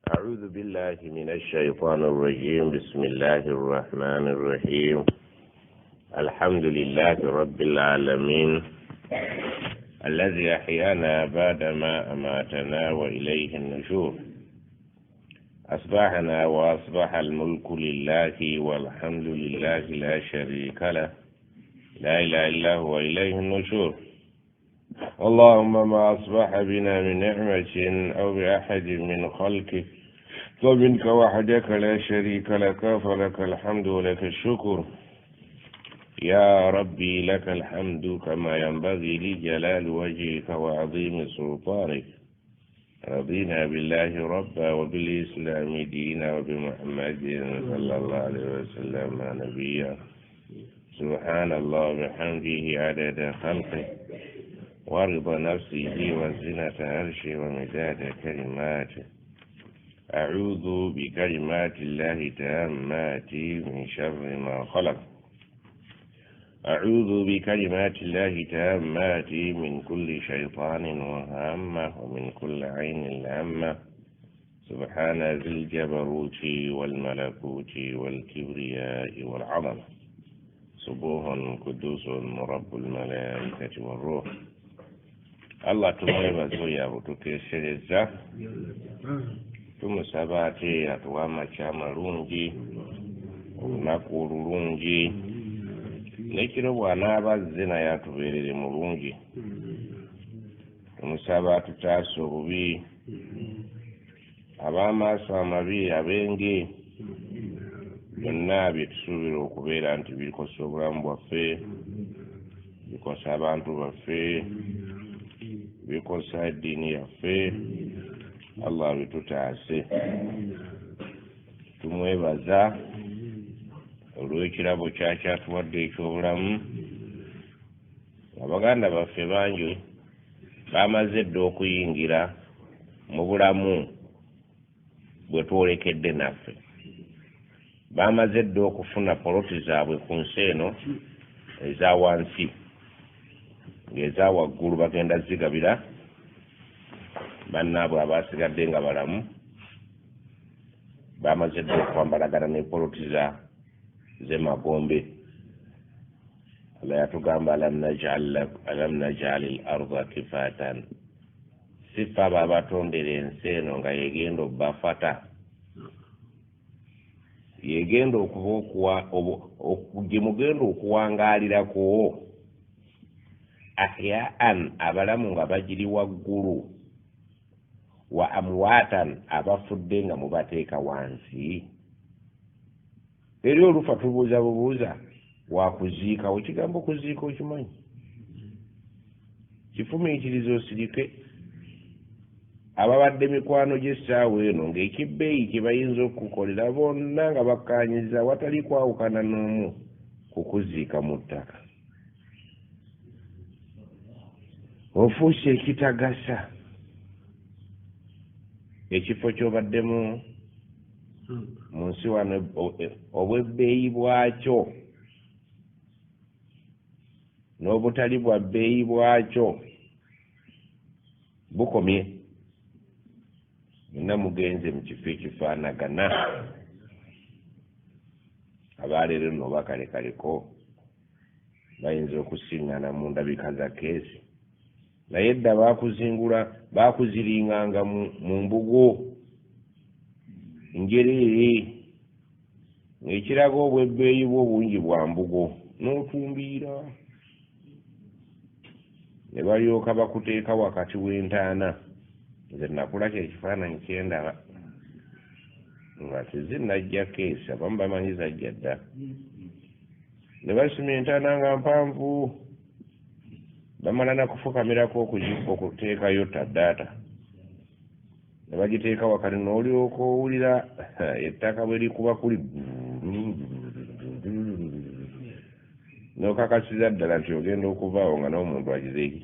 أعوذ بالله من الشيطان الرجيم. بسم الله الرحمن الرحيم. الحمد لله رب العالمين الذي أحيانا بعدما أماتنا وإليه النشور. أصبحنا وأصبح الملك لله والحمد لله لا شريك له، لا إله إلا هو إليه النشور. اللهم ما أصبح بنا من نعمة أو بأحد من خلقك فمنك وحدك لا شريك لك، فلك الحمد ولك الشكر. يا ربي لك الحمد كما ينبغي لجلال وجهك وعظيم سلطانك. رضينا بالله ربا وبالإسلام دينا وبمحمد صلى الله عليه وسلم نبيا. سبحان الله وبحمده عدد خلقه ورضا نفسه وزنة عرشه ومداد كلماته. أعوذ بكلمات الله التامات من شر ما خلق. أعوذ بكلمات الله التامات من كل شيطان وهامة ومن كل عين لامة. سبحان ذي الجبروت والملكوت والكبرياء والعظمة. سبوح قدوس رب الملائكة والروح. Allah tumwebaza oyo abututeesereza, tumusaba ate atuwa amakya amalungi, olunaku olulungi, n'ekiro bw'anaaba azze naye atubeerere mulungi. Tumusaba atutaase obubi, ab'amaaso amabi, ab'enge, byonna bye tusuubira okubeera nti bikosa obulamu bwaffe, bikosa abantu baffe, bikosa eddiini yaffe. Allah bitutaase. Tumwebaza olw'ekirabo kyakyatuwadde eky'obulamu. Abaganda baffe bangi bamaze dda okuyingira mu bulamu bwe twolekedde naffe. Bamaze dda okufuna poloti zaabwe ku nsi eno eza wansi, ng'eza waggulu bagenda zigabira bannaabwe abasigadde nga balamu. Bamaze dda okwambalagana ne poloti z'emagombe. Allah yatugamba alam naj'al al-arda kifatan, sifa abatondera ensi eno nga yegenda obbafata, yegenda okuba gye mugenda okuwangaalirako ahyaan, abalamu nga bagiri waggulu, wa amwatan, abafudde nga mubateeka wansi. Eri olufa tubuuza bubuuza wakuziikawo. Ekigambo kuziika okimanyi? Kifumiitiriza osirike. Ababadde mikwano gy'essaawa eno ng'ekibbeeyi kye bayinza okukukolera bonna nga bakkaanyiza watali kwawukana n'omu kukuziika mu ttaka. Ofuuse ekitagasa. Ekifo ky'obaddemu mu nsi wano obw'ebbeeyi bwakyo n'obutali bwa bbeeyi bwakyo bukomye. Mwenna mugenze mu kifo ekifaanagana. Abaleero nno bakalekaleko bayinza okusiŋŋana mu ndabika za keesi, naye edda baakuziringanga mu mbugo njereere, ng'ekiraga obw'ebbeeyi bwo bungi bwa mbugo, n'otumbiira ne balyoka bakuteeka wakati w'entaana. Nze nakula kye ekifaananyi kyendaba nga tezinnajja keesi, abamu bamanyi zajja dda. Ne basima entaana nga mpanvu, bamala nakufukamirako okuteekayo taddaata, ne bagiteeka wakati, n'olyoka owulira ettaka bwe likuba kuli n'okakasiza ddala nti ogenda okuvaawo nga n'omuntu agizeeki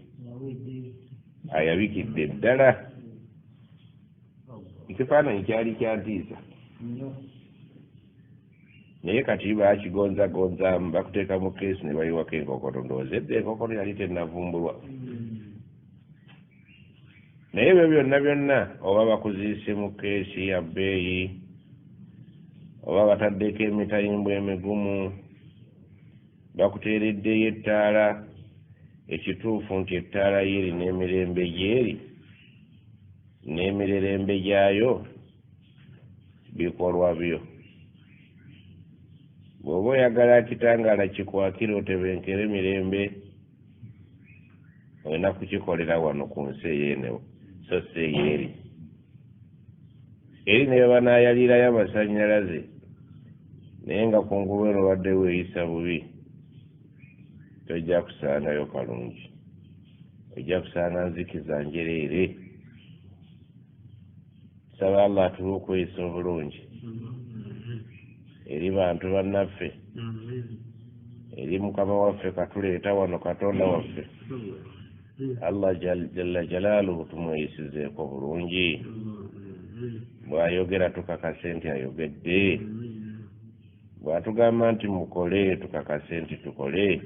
ayabikidde ddala. Ekifaananyi kyali kyantiisa, naye kati bakigonzagonzaamu, bakuteeka mu keesi ne bayiwako enkokoto. Ndowooza edda enkokoto yali tennavumbulwa. Naye ebyo byonna byonna oba bakuziise mu keesi ya bbeeyi, oba bataddeko emitayimbwa emigumu, bakuteereddeyo ettaala, ekituufu nti ettaala yeeri n'emirembe gyeri n'emirerembe gyayo bikolwa byo. Bw'oba oyagala kitangaala kikwakire otebenkere mirembe, olina kukikolera wano ku nsi eyeene, so si eyeeri. Eri ne banaayalirayo amasannyalaze, naye nga kungulu eno obadde weeyisa bubi, tojja kusangayo kalungi, ojja kusanga nzikiza njereere. Tusaba Allah atuwe okweyisa obulungi eri bantu bannaffe, eri Mukama waffe katuleeta wano, Katonda waffe Allah jalla jalaaluhu, tumweyisizeeko bulungi. Bw'ayogera tukakase nti ayogedde, bw'atugamba nti mukole tukakase nti tukole,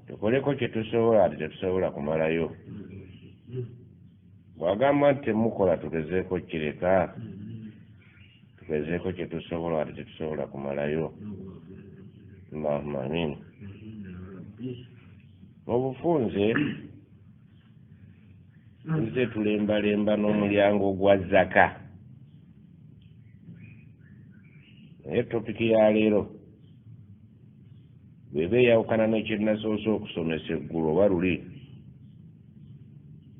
tukoleko kye tusobola ate tetusobola kumalayo. Bw'agamba nti temukola tugezeeko kireka, tugezeeko kye tusobola ate tetusobola kumalayo. Allahumma amin. Mu bufunze nze tulembalemba n'omulyango gwa zaka, naye topiki ya leero bw'eba eyawukana n'ekyenasoose okusomesa eggulo oba luli,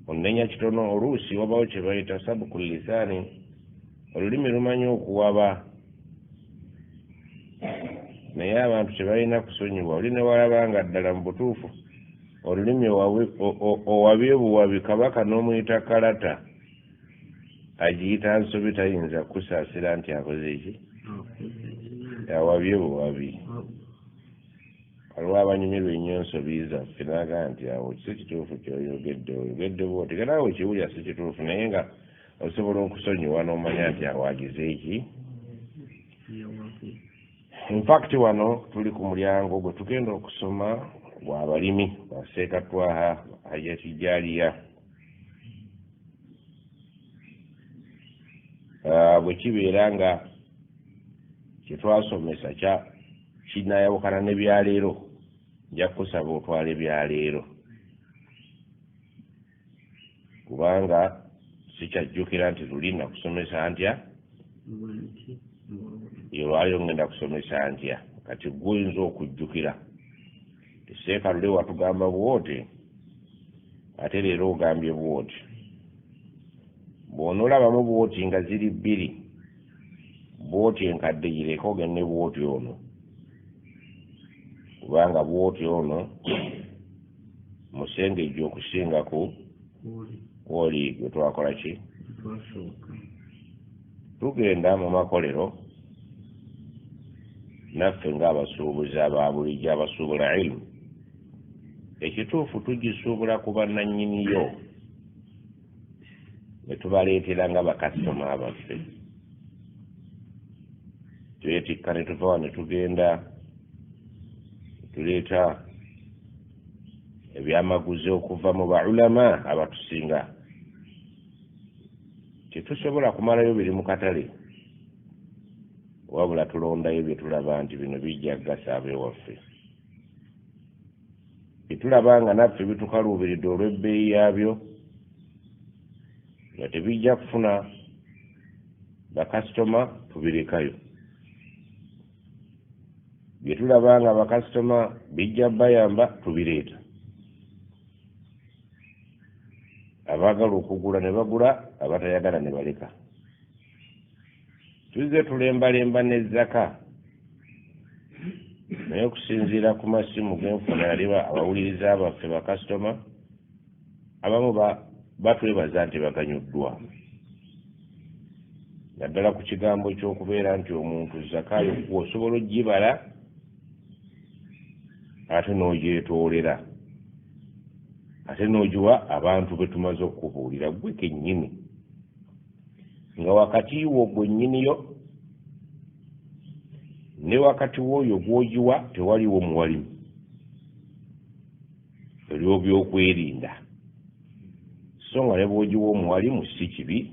onnenya kitono. Oluusi wabawo kye bayita sabuku lisaani, olulimi lumanyi okuwaba, naye abantu tebalina kusonyiwa. Oli ne walaba nga ddala mu butuufu olulimi owabye buwabi, kabaka n'omuyita kalata, agiyita nsobi, tayinza kusaasira nti akoze ki, awabye buwabi. Waliwo abanyumirwa ennyo ensobi zaffe, n'agamba nti awo si kituufu ky'oyogedde, oyogedde bw'oti, nga naawe okiwulira si kituufu, naye nga osobola okusonyiwa n'omanya nti awo agize eki. Infact wano tuli ku mulyango gwe tugenda okusoma gwa balimi ba Seeka Twaha Hajati Jaliya. Bwe kibeera nga kyetwasomesa kinayawukana ne byaleero, nja kukusaba otwale byaleero, kubanga sikyajjukira nti luli nakusomesa ntya, olwaliro ngenda kusomesa ntya. Kati gwe oyinza okujjukira Seeka luli watugamba bwoti, ate leero ogambye bwoti. Bw'onoolabamu bwoti nga ziri bbiri, bwoti enkadde gireke ogende bwoti ono, kubanga bwoti ono musengejja okusingaku kwoli gwe twakola ki. Tugenda mu makolero naffe ng'abasuubuzi aba bulijjo abasuubula ilimu, ekituufu tugisuubula ku bannannyiniyo ne tubaleetera nga bakasitoma baffe. Twetikka ne tuva wano ne tugenda tuleeta ebyamaguzi okuva mu baulama abatusinga. Tetusobola kumalayo biri mu katale, wabula tulondayo bye tulaba nti bino bijja kugasa ab'ewaffe, bye tulaba nga naffe bitukaluubiridde olw'ebbeeyi yaabyo, nga tebijja kufuna bakasitoma, tubirekayo. Bye tulaba nga bakasitoma bijja bayamba, tubireeta. Abaagala okugula ne bagula, abatayagala ne baleka. Tuzze tulembalemba ne zaka, naye okusinziira ku masimu genfuna yali abawuliriza baffe bakasitoma abamu batwebaza nti baganyuddwa, naddala ku kigambo ky'okubeera nti omuntu zaka yo osobola ogibala ate n'ogyetoolera ate n'ogiwa abantu be tumaze okukubuulira ggwe kennyini, nga wakati wo gwe nnyiniyo ne wakati w'oyo gw'ogiwa tewaliwo muwalimu, eriwo byokwerinda. So nga ne bw'ogiwa omuwalimu si kibi,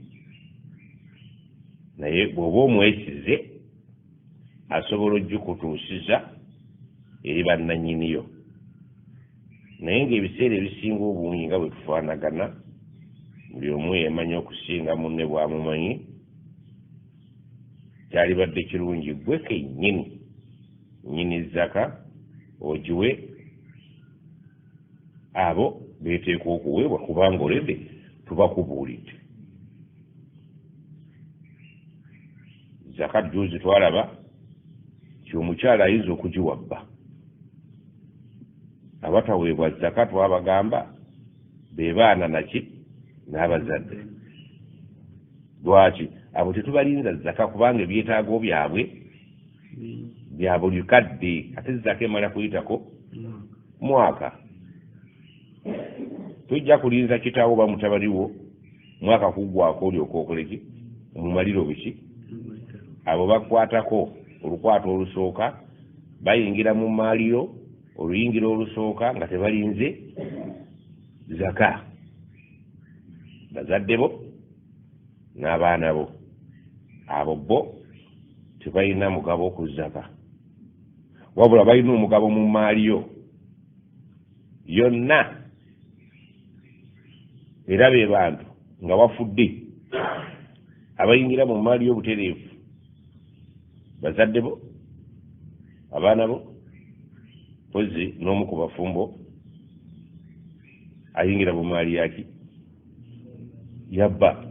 naye bw'oba omwesize asobola ogikutuusiza eri bannannyiniyo. Naye ng'ebiseera ebisinga obungi nga bwe tufaanagana, buli omu yeemanyi okusinga munne bw'amumanyi, kyalibadde kirungi ggwe kennyini nnyini zaka ogiwe abo beeteekwa okuweebwa, kubanga olede tubakubuulidde. Zaka jjuuzi twalaba nti omukyala ayinza okugiwa bba. Abataweebwa zaka twabagamba be baana naki n'abazadde. Lwaki abo tetubalinza zaka? Kubanga ebyetaago byabwe bya buli kadde, ate zaka emala kuyitako mwaka. Tojja kulinza kitaawo oba mutabani wo mwaka kuggwako olyoka okoleki omumalire obuki. Abo bakwatako olukwata olusooka, bayingira mu maali yo oluyingira olusooka nga tebalinze zaka. Bazadde bo n'abaana bo abo bo tebalina mugabo ku zaka, wabula balina omugabo mu maali yo yonna. Era be bantu nga wafudde abayingira mu maali y'obutereevu, bazadde bo, abaana bo, mpozi n'omu ku bafumbo ayingira mu maali yaki yabba.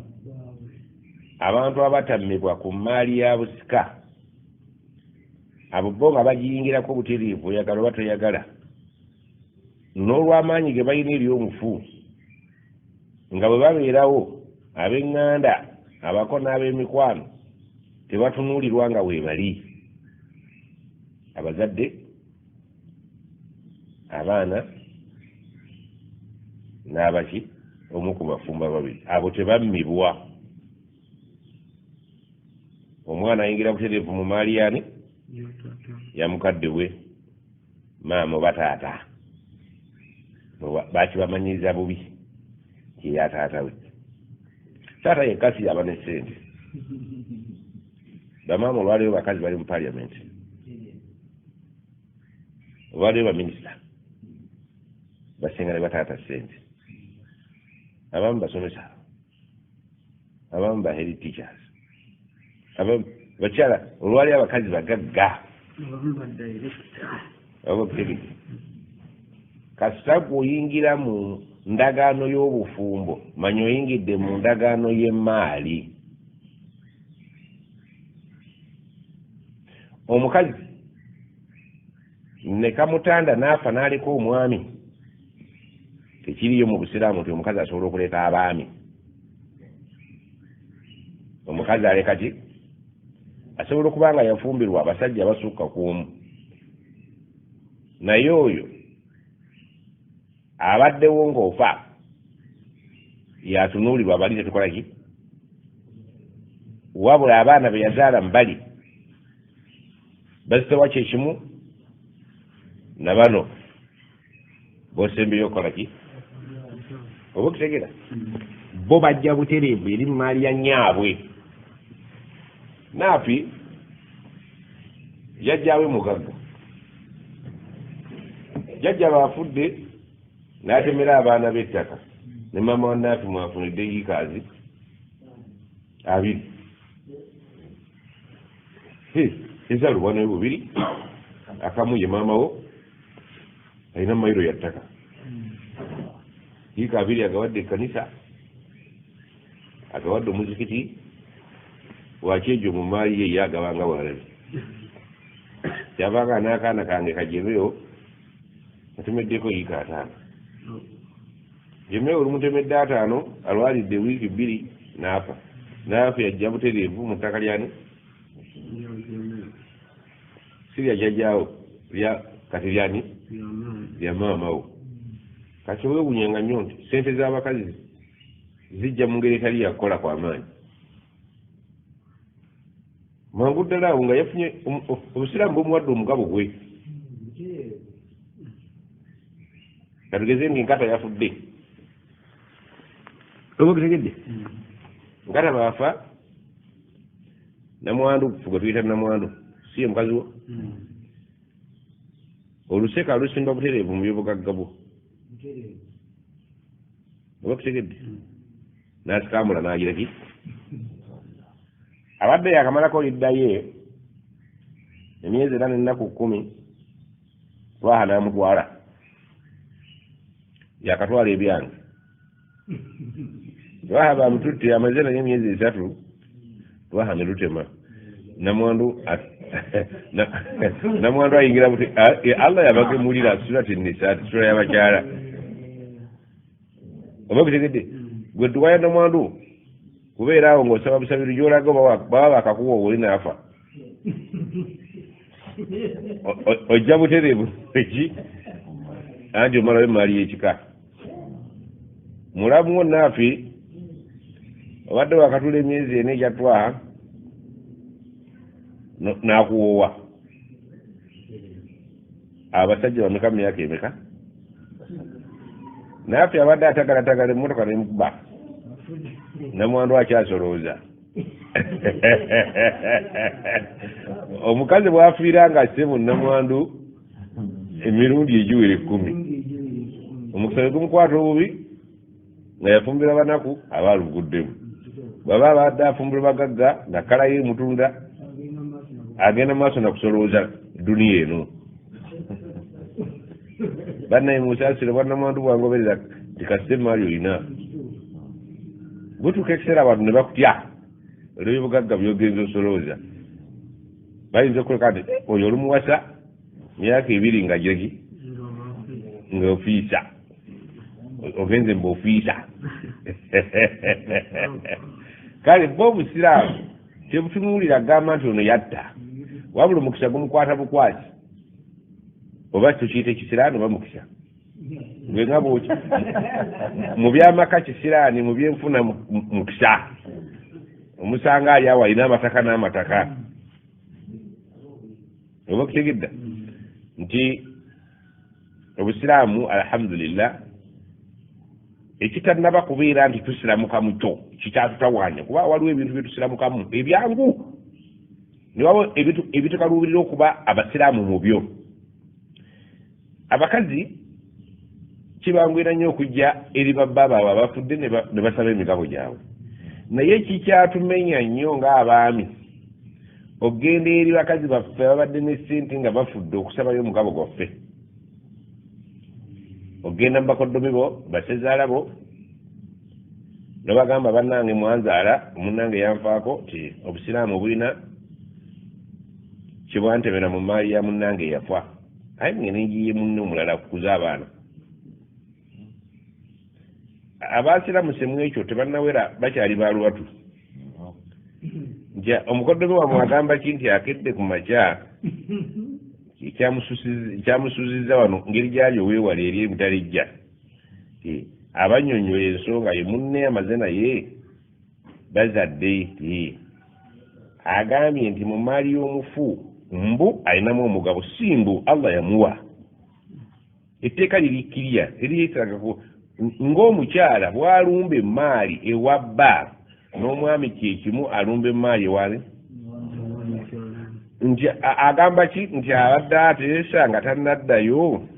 Abantu abatammibwa ku maali ya busika abo bo nga bagiyingirako obutereevu, oyagala oba toyagala, n'olw'amaanyi ge balina eri omufu, nga bwe babeerawo ab'eŋŋanda, abako n'ab'emikwano tebatunuulirwa nga weebali. Abazadde, abaana n'abaki omu ku bafumbo babiri abo tebammibwa. Omwana ayingira butereevu mu maali yani ya mukadde we, maama oba taata. Bakibamanyiza bubi kyeya taata we. Taata yekka si yaba ne ssente. Bamaama olwaleero bakazi bali mu parliament, olwaleero baminisita basinga ne bataata ssente. Abamu basomesa, abamu ba head teachers, abamu bakyala. Olwali abakazi bagagga, kasita gwe oyingira mu ndagaano y'obufumbo, manya oyingidde mu ndagaano y'emaali. Omukazi ne kamutanda n'afa n'aleka omwami, tekiriyo mu busiraamu nti omukazi asobola okuleeta abaami. Omukazi aleka ki? Asobola okuba nga yafumbirwa abasajja basukka ku omu, naye oyo abaddewo ng'ofa yatunuulirwa, bali tetukola ki. Wabula abaana be yazaala mu bali bazitewa kyekimu na bano bosembyeyo okukola ki, oba okitegeera, bo bajja butereevu eri mu maali ya nnyaabwe. Naafi jjajjaawe mugagga, jjajja baafudde n'atemera abaana b'ettaka, ne maama wa Naafi mwafunidde yiikaazi 20 ezalubwa naye bubiri, akamu ye maama wo alina mayiro ya ttaka, yiika 20 agawadde ekkanisa, agawadde omuzikiti wakyejo mu maali ye, ye agabanga bwalabi. Kyavanga n'akaana kange kajemeyo atemeddeko yiika 50. Jemeyo olumutemedde 50, alwalidde wiiki 2 n'afa. Naafe yajja butereevu mu ttaka lyani? Si lya jjajjaawo, lya kati lyani? Lya maama wo. Kati weewunyanga nnyo nti sente z'abakazi zijja mu ngeri etali yakukola kwa maanyi mangu ddala awo nga yafunye obusiraamu bumuwadde omugabo gwe. Katugeze nga enkata yafudde. Oba okitegedde? Nkata baafa namwandu, gwe tuyita namwandu, si ye mukazi wo? Oluseka alusimba butereevu mu byobugagga bwo, oba okitegedde? N'asikambula n'agira ki? Abadde yakamalako liddaye emyezi era n'ennaku 10, Twaha n'amutwala, yakatwala ebyange. Twaha bamututte, amaze naye emyezi 3, Twaha ne lutema namwandu. Namwandu ayingira buti. Allah yabagemulira Surati Nisa, ati sura y'abakyala, oba okitegedde? Gwe dduwa ya namwandu kubeera awo ng'osaba busabiru gy'olaga, baba bakakuwa oli naafa, ojja butereevu eki anti omalawo emaali y'ekika. Mulamuwo naafi obadde wakatula emyezi 4 egya Twaha n'akuwoowa. Abasajja bameka mu myaka emeka? Naafi abadde atagalatagala, emmotoka nemukuba, namwandu akyasolooza. Omukazi bw'afiira nga asse mu namwandu emirundi egiwera 10, omukisa ne gumukwata obubi nga yafumbira banaku, aba aluguddemu. Bw'aba abadde afumbira bagagga nga kalayo emutunda, agenda mu maaso nakusolooza duniya eno. Bannaye, musaasire, bwannamwandu bwangoberera nti kasita emaali olina, butuuka ekiseera abantu ne bakutya olw'ebyobugagga byogenza osolooza. Bayinza okuleka nti oyo olumuwasa myaka 2 nga gireki nga ofiisa, ogenze mba ofiisa. Kale bo obusiraamu tebutunuulira gamba nti ono yatta, wabula omukisa gumukwata bukwasi, oba tukiyita ekisiraani oba mukisa, gwe nga bwoki mu byamaka kisiraani, mu byenfuna mukisa. Omusanga ali awo alina amataka n'amataka, oba okutegedda nti obusiraamu, alhamdulillah, ekitannaba kubeera nti tusiramuka mukyo kikyatutawaanya, kuba waliwo ebintu byetusiramukamu ebyangu, niwawo ebitukaluubirira okuba abasiraamu mu byo. Abakazi kibanguyira nnyo okujja eri babba baabwe abafudde ne basaba emigabo gyabwe, naye kikyatumenya nnyo ng'abaami ogenda eri bakazi baffe ababadde ne ssente nga bafudde okusabayo omugabo gwaffe. Ogenda mu bakoddomi bo, basezaala bo, nobagamba, "Bannange, mwanzaala, munnange yanfaako, ti obusiraamu obulina kibwantemera mu maali ya munnange eyafa, aye ngende ngiye munne omulala kukuza abaana." Abasiramuse mu ekyo tebannawera, bakyali balwatu nti omukoddomi wamwe agamba ki nti akedde ku makya, ekyamusuuzizza wano ngeri gyali oweewala eri emitalijja, abannyonnyola ensonga ye munne amaze naye bazadde, agambye nti mu maali y'omufu mbu alinamu omugabo, si mbu Allah yamuwa. Etteeka liri kirya eriyeetagako ng'omukyala bw'alumba emaali ewa bba, n'omwami kyekimu alumba emaali ewani. Nti agamba ki? Nti abadde ateesa nga tannaddayo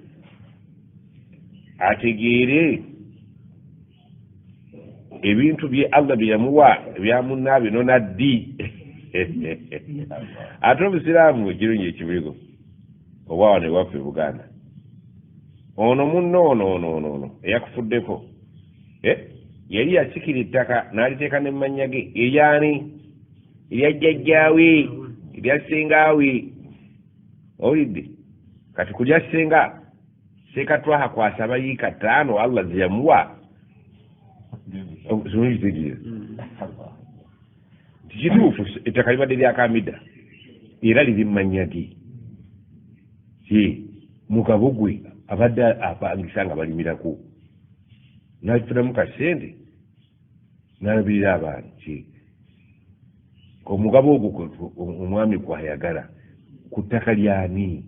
ategeere ebintu bye Allah bye yamuwa ebyamunna binona ddi. Ate obusiraamu ekirungi ekibuligo oba wano ewaffe Buganda, ono munno ono ono ono ono eyakufuddeko, yali yasikira ettaka n'aliteeka ne mmannya ge, eryani? Erya jjajjaawe, erya ssengaawe. Owulidde? Kati kulya ssenga Sekatwaha kwasaba yiika 5 Allah ze yamuwa, kitegeera nti kituufu ettaka libadde lyakamida era liri mumanya ge, mugabo gwe abadde apangisa nga balimirako, nafunamu kasente nalabirira abaana. Omugabo ogwo omwami kwayagala ku ttaka lyani?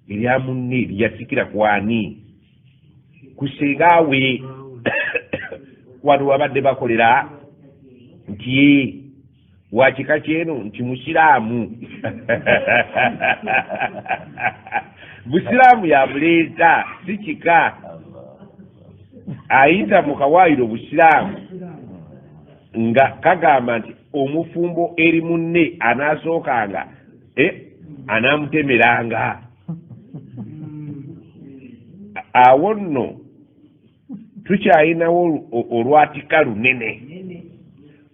Erya munne lyasikira kwani? Ku sengaawe. Wano wabadde bakolera nti wa kika kyeno nti musiraamu. Busiraamu yabuleeta, si kika. Ayita mu kawaayiro busiraamu nga kagamba nti omufumbo eri munne anaasookanga anaamutemeranga. Awo nno tukyayinawo olwatika lunene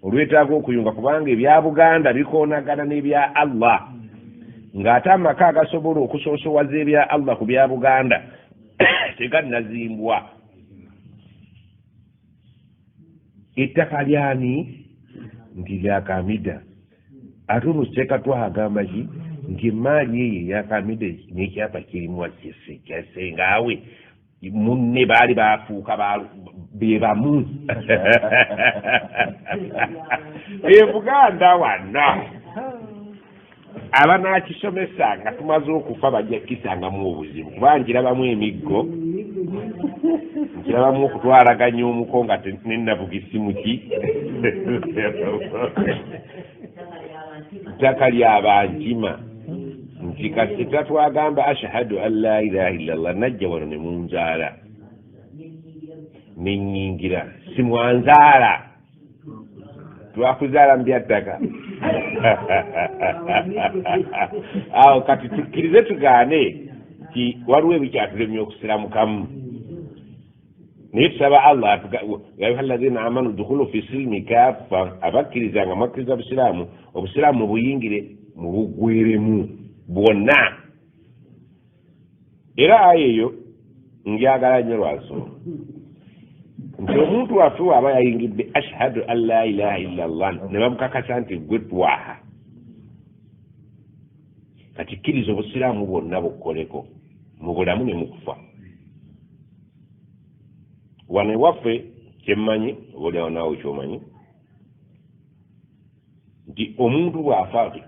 olwetaaga okuyunga, kubanga ebya Buganda bikoonagana n'ebya Allah, ng'ate amaka agasobola okusoosowaza ebya Allah ku bya Buganda tegannazimbwa. Ettaka lyani? Nti lya Kamida. Ate ono Ssekatwaha agamba ki? Nti emaali eyo eya Kamida n'ekyapa kirimu kyasengaawe munne baali bafuuka be bamu. E Buganda wano abanaakisomesa nga tumaze okufa bajja kukisangamu obuzibu, kuba nkirabamu emiggo, nkirabamu okutwalaganya omuko nga nennavuga essimu ki ttaka lyabankima. Nti kasita twagamba ashhadu an la ilaha illallah, najja wano ne munzaala nenyingira, si mwanzaala, twakuzaala mu byattaka. Awo kati tukkirize tugaane nti waliwo ebikyatulemye okusiramukamu, naye tusaba Allah, ya ayuha allazina amanu dukhulu fi silmi kaffa, abakkiriza nga mwakkiriza busiraamu, obusiraamu mubuyingire mubugweremu bwonna. Era aya eyo njagala nnyo lwansonga nti omuntu waffe waaba yayingidde ashhadu an la ilaha illa Allah ne bamukakasa nti gwe Twaha, kati kkiriza obusiraamu bwonna bukkoleko mu bulamu ne mu kufa. Wano ewaffe kyemmanyi, oba oliawo naawe kyomanyi, nti omuntu bw'afa nti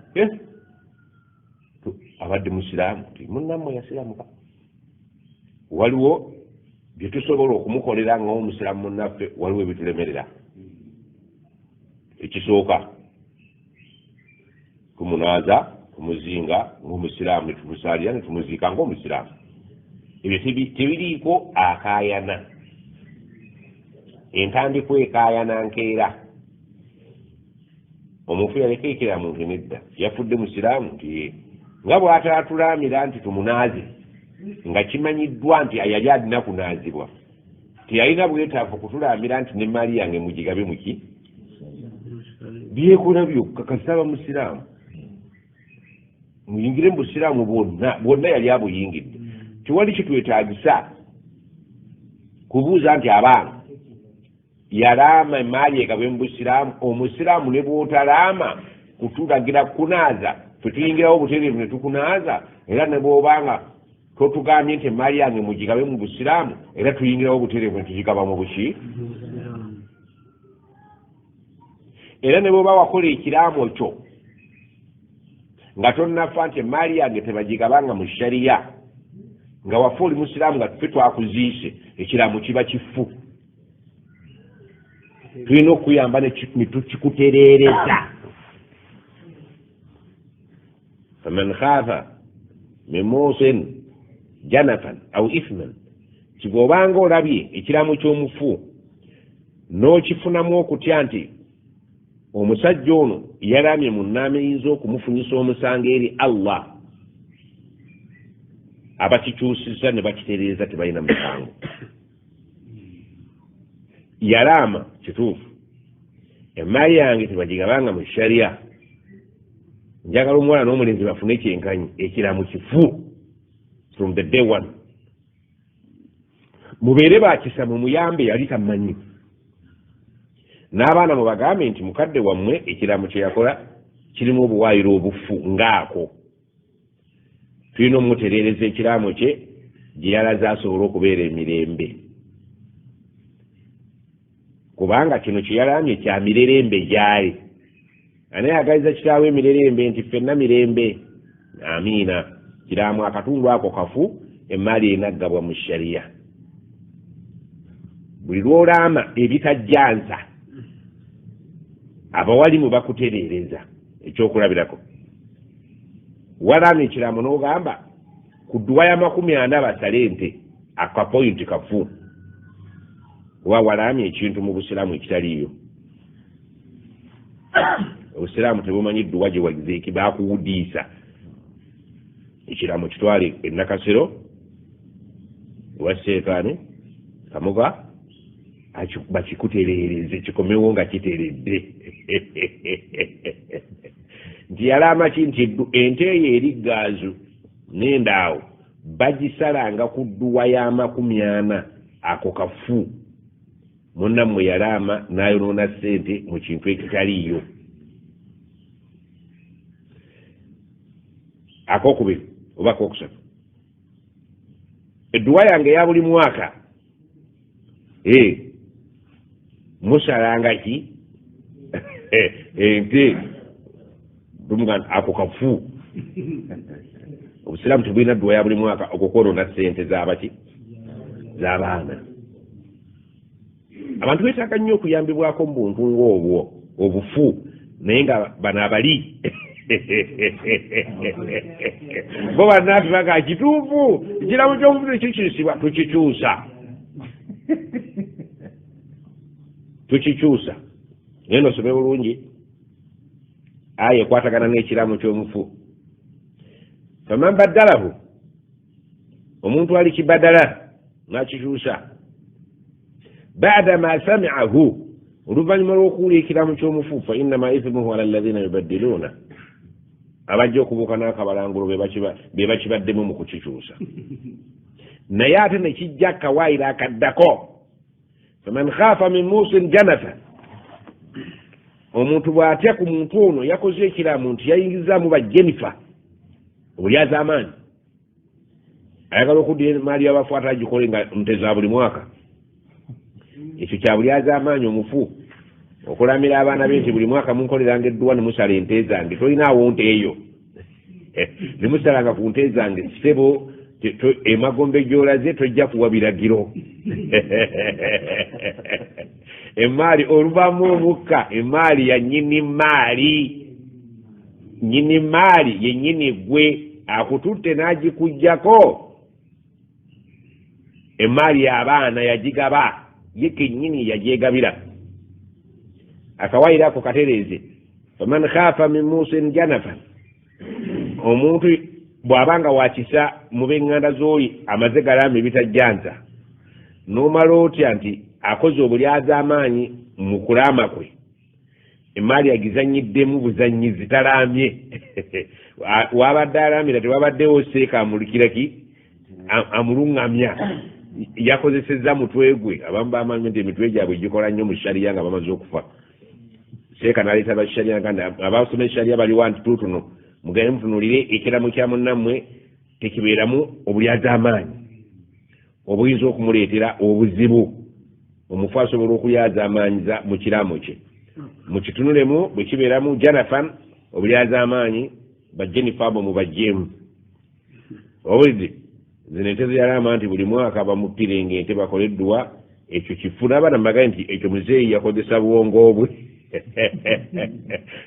abadde musiraamu, nti munnammwe yasiramuka, waliwo bye tusobola okumukolera nga omusiraamu munnaffe, waliwo ebitulemerera. Ekisooka, tumunaaza, tumuzinga ng'omusiraamu, ne tumusaalira, ne tumuziika ng'omusiraamu. Ebyo tebiriiko akaayana. Entandikwa ekaayana nkeera. Omufu yaleka ekiramu? Nti nedda. Yafudde musiraamu? Nti ye. Nga bw'ataatulaamira nti tumunaaze nga kimanyiddwa nti yali alina kunaazibwa, teyalina bwetaavu kutulaamira nti nemaali yange mugigabe muki byekola byokka. Kasaba musiraamu, muyingire mu busiraamu bwonna bwonna, yali abuyingidde. Tewali kitwetaagisa kubuuza nti abaana yalaama emaali egabwe mu busiraamu. Omusiraamu ne bw'otalaama kutulagira kunaaza, fe tuyingirawo obutereevu ne tukunaaza. Era ne bw'obanga totugambye nti emaali yange mugigabe mu busiraamu, era tuyingirawo obutereevu ne tugigaba mu buki. Era ne bw'oba wakola ekiraamo kyo nga tonnafa nti emaali yange tebagigabanga mu shariya, nga wafe oli musiraamu nga ffe twakuziise, ekiraamo kiba kifu, tulina okuyamba ne tukikutereereza. Faman khafa min musin janafan au ithman, kigobanga olabye ekiraamo ky'omufu n'okifunamu okutya nti omusajja ono yalamye mu nnaama eyinza okumufunyisa omusango eri Allah, abakikyusiza ne bakitereeza tebalina musango. Yalaama kituufu, emaali yange tebagigabanga mu sharia, njagala omuwala n'omulenzi bafune kyenkanyi, ekiramu kifu from the day one. Mubeere bakisa, mumuyambe, yali tamanyi. N'abaana mubagambe nti mukadde wammwe ekiramu kye yakola kirimu obuwaayiro obufu ng'ako, tulina omumutereereza ekiraamo kye gye yalaze asobole okubeera emirembe, kubanga kino kye yalamye kya mirerembe gyali. Anayagaliza kitaawe emirerembe nti ffenna mirembe, amiina. Kiraamu akatundu ako kafu, emaali enaggabwa mu shariya. Buli lw'olaama ebitajjanza abawalimu bakutereereza. Ekyokulabirako, walaama ekiraamo n'ogamba ku dduwa ya 40 basale ente, akapointi kafu, oba walaamye ekintu mu busiraamu ekitaliiyo. Obusiraamu tebumanyi dduwa gye wagizeeki, baakuwudiisa. Ekiraamo kitwale e Nakasero owa Seekaani Kamuga bakikutereereze kikomewo nga kiteredde. Nti yalaama ki? Nti ente eyo eri gaazu n'endaawo bagisalanga ku dduwa ya 40, ako kafu. Munnammwe yalaama n'ayonoona ssente mu kintu ekitaliiyo. Akokubiri oba akokusatu, edduwa yange eya buli mwaka musalanga ki? Ente. Tumugamba ako kafu. Obusiraamu tebulina dduwa ya buli mwaka, okwo kwonoona ssente z'abaki? Z'abaana. Abantu beetaaga nnyo okuyambibwako mu buntu ng'obwo obufu, naye nga bano abali bo bannaffe baga kituufu, ekirabo ky'omufu tekikyusibwa, tukikyusa, tukikyusa. Naye nosome bulungi aya ekwatagana n'ekiramu ky'omufu. Faman baddalahu, omuntu ali kibadala n'akikyusa, bada ma sami'ahu, oluvannyuma lw'okuwulira ekiramu ky'omufu, fa innama ithmuhu ala alladhina yubaddiluuna, abajja okubuuka n'akabalangulo be bakibaddemu mu kukikyusa. Naye ate ne kijja akawaayiro akaddako, faman khaafa min muusin janafa, omuntu bw'atya ku muntu ono yakoze ekiramu nti yayingizaamu ba Jennifer obulyazaamaanyi, ayagala okuddira emaali y'abafu ate agikole nga nte za buli mwaka, ekyo kya bulyazaamaanyi. Omufu okulamira abaana be nti buli mwaka munkoleranga edduwa ne musala ente zange, tolinaawo nte eyo, ne musalanga ku nte zange, ssebo, emagombe gy'olaze tojja kuwa biragiro. Emaali oluvaamu omukka, emaali ya nnyini maali, nnyini maali yennyini gwe akututte n'agikuggyako. Emaali y'abaana yagigaba ye kennyini, yagyegabira. Akawaayiro ako katereeze. Faman khaafa min muusin janafa, omuntu bw'aba nga wakisa mu b'eŋŋanda z'oli amaze galaama ebitajjanza, n'omala otya nti akoze obulyazaamaanyi mu kulaama kwe, emaali agizannyiddemu buzannyizi, talaamye. Wabadde alaamira tewabaddewo seeka amulikiraki amuluŋŋamya, yakozesezza mutwe gwe. Abamu bamanyi nti emitwe gyabwe gikola nnyo mu shariya nga bamaze okufa. Seeka n'aleeta bashariya nga abasoma eshariya baliwa nti tuutuno mugende mutunuulire ekiramu kya munnammwe tekibeeramu obulyazaamaanyi obuyinza okumuleetera obuzibu. Omufu asobola okulyazaamaanyiza mu kiraamo kye, mukitunulemu bwe kibeeramu janafan obulyazaamaanyi, bajenifa abo mubajjeemu. Owulidde zino ente zeyalaama nti buli mwaka bamuttirenga ente bakole edduwa, ekyo kifu. N'abaana mubagaye nti ekyo muzeeyi yakozesa bwongo bwe,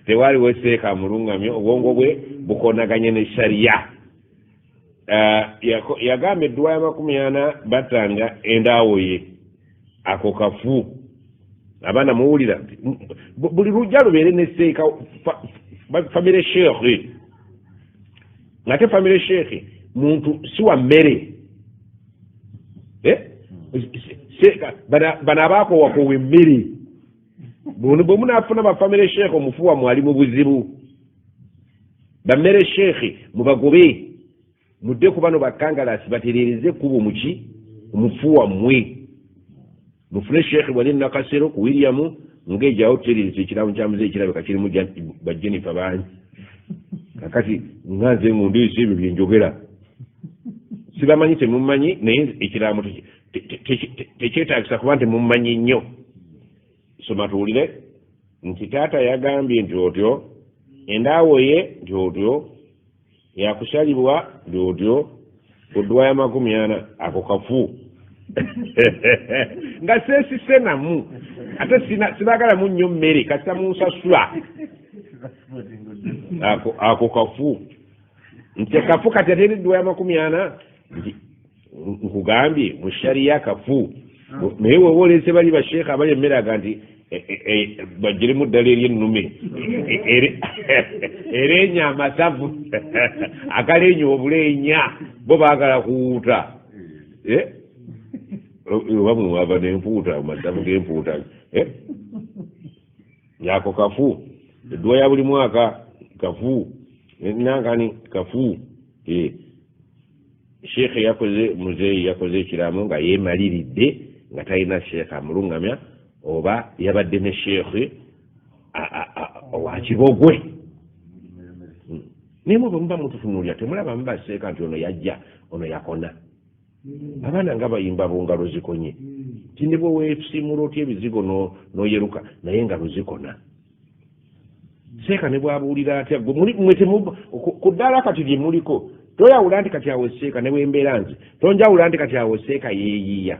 tewaliwo seeka amulungamye, obwongo bwe bukonaganye ne shariya. Yagamba edduwa ya 40 battanga endaawo ye, ako kafu. Abaana muwulira, buli lujja lubeere ne seeka family sheekhe, ng'ate family sheekhe muntu si wa mmere. Bano abaakoowakowa emmere, bwe munaafuna ba family sheekhe omufu wammwe ali mu buzibu. Bammere sheekhe mubagobe, mudde ku bano bakangalasi batereereze ekkubo muki omufu wammwe. Mufune sheekhe wali Nakasero ku William ng'ejawo tutereereza ekiramu kya muzeeyi, kirabika kirimu ba Jennifer bangi. Kakati nga nze ngundiisa ebyo bye njogera, sibamanyi, temumanyi, naye ekiraamo tekyetaagisa kuba nti mummanyi nnyo. Soma tuwulire nti taata yagambye nti otyo endaawo ye nti otyo yakusalibwa nti otyo ku dduwa ya 40, ako kafu. Nga seesise namu ate sibagalamu nnyo mmere kasita munsasula. Ako kafu nti kafu kati ate eddwa ya 40 nti nkugambye mu shariya kafu. Naye woba oleese bali basheekha abali emmere aga nti bagiremu ddala eri ennume ereenya amasavu akaleenya obuleenya bo baagala kuwuuta. Oba mwewava n'empuuta amasavu g'empuuta. Yako kafu edduwa ya buli mwaka kafu nankani kafu. Sheekhe yakoze muzeeyi yakoze ekiraamo nga yeemaliridde nga talina sheekhe amulungamya oba yabadde ne sheekhe owa kibogwe. Naye mwe bwe muba mututunuulira temulaba mubaseeka nti ono yajja ono yakona. Abaana nga bayimba bo ngalo zikonye. Ti ne bwe weesiimula otya ebizigo n'oyeruka naye ngalo zikona. Seeka ne bw'abuulira atya mwe ku ddaala kati lye muliko toyawula nti kati awo seeka ne bwe mbeera nze tonjawula nti kati awo seeka yeeyiya.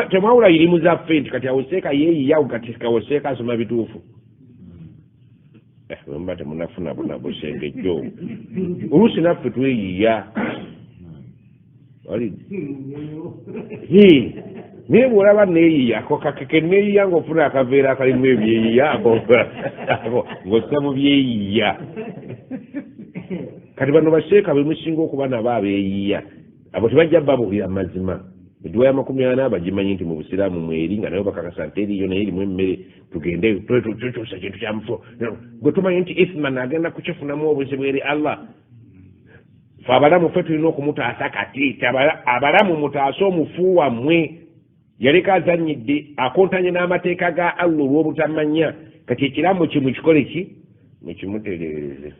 Temwawula irimu zaffe nti kati awo seeka yeeyiya kati awo seeka asoma bituufu. Bwe muba temunafuna buna busengejjo oluusi naffe tweyiya. Naye bw'olaba neeyiya ako kakeke neeyiya ng'ofuna akaveera akalimu ebyeyiya ako ng'ossa mu byeyiya. Kati bano baseeka be musinga okuba nabo abeeyiya abo tebajja babuulira mazima. Edduwa ya 40 bagimanyi nti mu busiraamu mweri nga nayo bakakasa nti eriyo naye erimu emmere tugende tukyusa kintu kya mufu. Gwe tumanyi nti Ithman agenda kukifunamu obuzibu eri Allah. Ffe abalamu ffe tulina okumutaasa kati abalamu mutaase omufu wammwe. Yaleka azannyidde akontanye n'amateeka ga Allah olw'obutamanya. Kati ekiraamo kye mukikole ki? Mukimutereereze.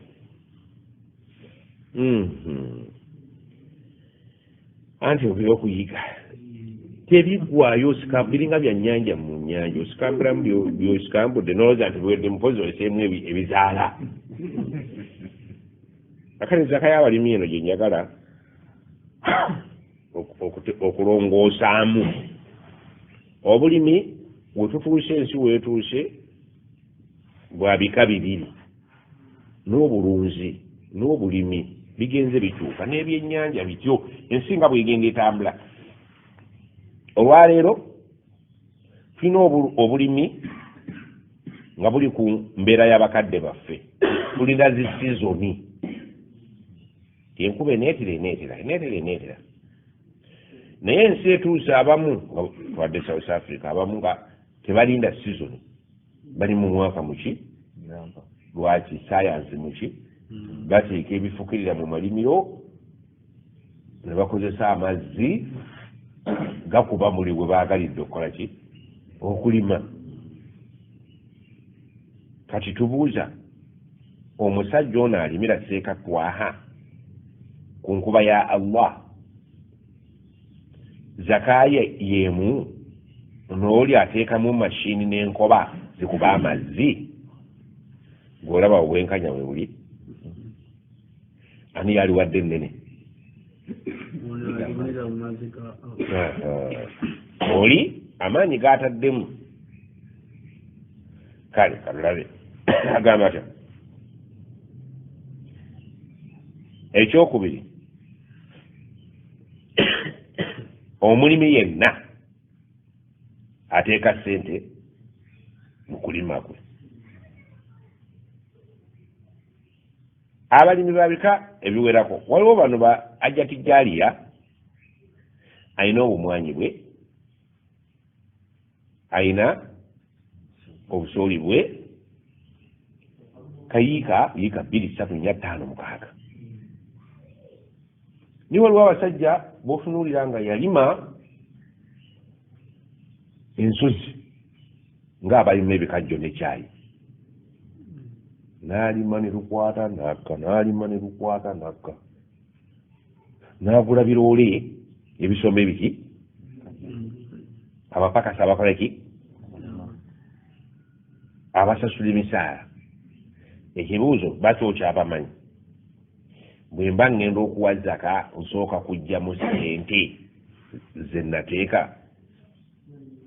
Anti ebyokuyiga tebiggwaayo biringa bya nnyanja mu nnyanja osikambulamu by'osikambudde n'olowooza nti biwedde mupozi oleseemu ebizaala. Akati zaka y'abalimi eno gye njagala okulongoosaamu. Obulimi we tutuuse ensi weetuuse bwa bika bibiri n'obulunzi n'obulimi bigenze bikyuka n'ebyennyanja bityo ensi nga bwegenda etambula. Olwaleero tulina obulimi nga buli ku mbeera y'abakadde baffe tulina zi sizoni. Enkuba eneetera eneetera eneetera eneetera. Naye ensi etuuse abamu nga twadde South Africa abamu nga tebalinda sizoni bali mu mwaka muki lwaki sayansi muki bateeka ebifukirira mu malimiro ne bakozesa amazzi gakuba muli we baagalidde okukola ki okulima. Kati tubuuza omusajja ono alimira seeka twaha ku nkuba ya Allah zakaye yemu n'oli ateekamu mashini n'enkoba zikuba amazzi gw'olaba obwenkanya we buli ani yaliwadde ennene? Oli amaanyi g'ataddemu. Kale katulabe agamba atya. Ekyokubiri omulimi yenna ateeka ssente mu kulima kwe. Abalimi babika ebiwerako waliwo bano ba Ajati Jalia alina obumwanyi bwe alina obusooli bwe kayiika yiika 2 3 4 5 6. Ni waliwo abasajja b'otunuulira nga yalima ensozi ng'abalima ebikajjo ne kyayi n'alima ne lukwata n'akka n'alima ne lukwata n'akka n'agula biroole ebisomba ebiki abapakasi abakola ki abasasula emisaala. Ekibuuzo bakyokya abamanyi bwe mba ngenda okuwa zaka nsooka kuggyamu ssente ze nateeka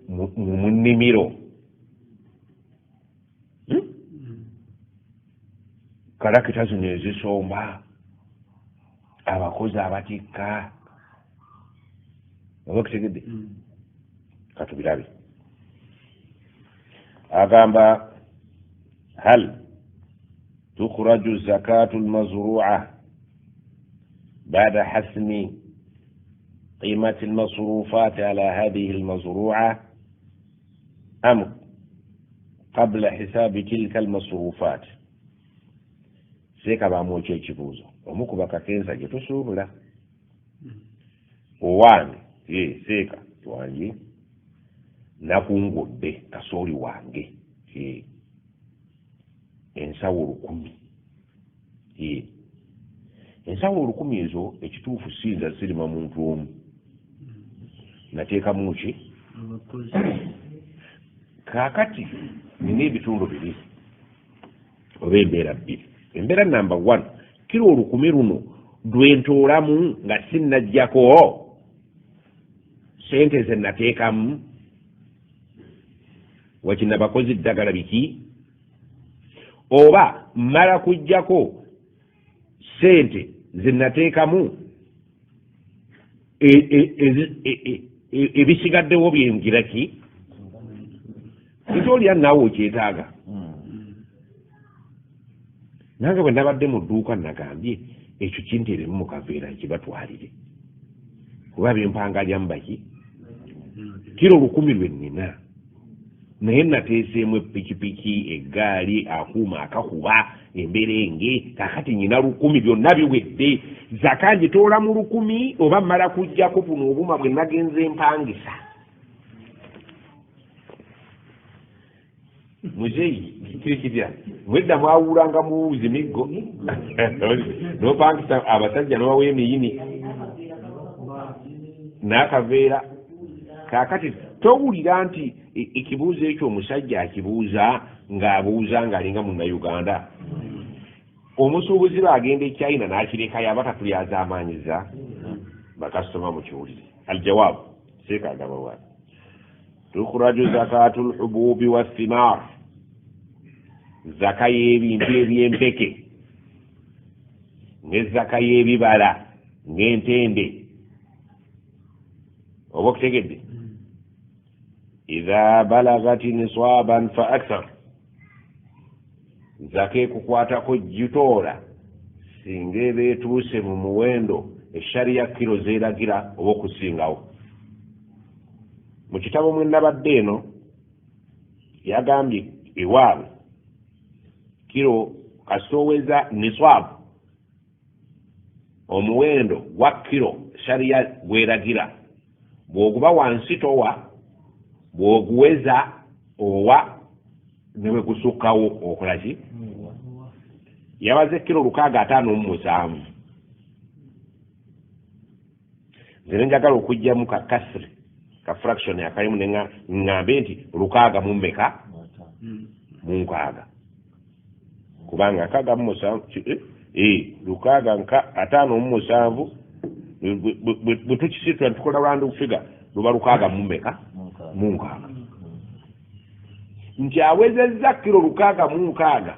mu nnimiro? Kalakita zino ezisomba, abakozi abatikka, oba kitegedde? Katubirabe. Agamba, hal tukhraju zakatu lmazrua bada hasmi qimati lmasrufat ala hadihi lmazrua am qabla hisabi tilka almasrufat? Seeka bamwokya ekibuuzo omukuba kakensa gye tusuubula. Owange seeka wange, nakungudde kasooli wange ensawo 1000. Ensawo 1000 ezo ekituufu siyinza zirima muntu omu, nateekamu ki? Kaakati nina ebitundu bibiri oba embeera bbiri. Embeera namba 1, kiro 1000 luno lwentoolamu nga sinnaggyako sente ze nateekamu, wakina bakozi ddagala biki, oba mmala kuggyako sente ze nateekamu ebisigaddewo byengira ki? Nti olya naawe okyetaaga. Nange bwe nabadde mu dduuka nagambye ekyo kinteeremu mu kaveera nkibatwalire, kuba bimpangalyamu baki kiro 1000 lwe nnina, naye nateeseemu epikipiki, eggaali, akuuma akakuba emberenge. Kaakati nyina 1000, byonna biwedde. Zaka ngitoola mu 1000 oba mmala kuggyako buno obuma bwe nagenze mpangisa? Muzeeyi kiri kitya? Mwedda mwawulanga muwuzi miggo n'opangisa abasajja n'obawa emiyini n'akaveera. Kaakati towulira nti ekibuuzo ekyo omusajja akibuuza ng'abuuza ng'alinga munnayuganda. Omusuubuzi bw'agenda e China n'akirekayo aba tatulyazaamaanyiza bakasitoma. Mukiwulire aljawaabu. Seeka agamba bwati: tukhraju zakatu lhububi wathimar, zaka y'ebintu eby'empeke n'ezaka y'ebibala ng'entende, oba okutegedde, idha balagati niswaban fa akthar. Zaka ekukwatako gitoola singa eba etuuse mu muwendo eshariya kiro zeeragira oba okusingawo. Mu kitabo mwe nabadde eno yagambye ewaabwe kiro kasitoweza niswabu, omuwendo gwa kiro shariya gweragira, bw'oguba wansi towa, bw'oguweza owa, ne bwe gusukkawo okola ki? Yabaze kiro 657. Nze ne njagala okuggyamu ka kasiri ka fraction akalimu ne ŋŋambe nti 6 mu mmeka? Mu 60, kubanga 67, 657 bwe tukisitula tukola round figure luba 6 mu mmeka? Mu 60. Nti awezezza kiro 660,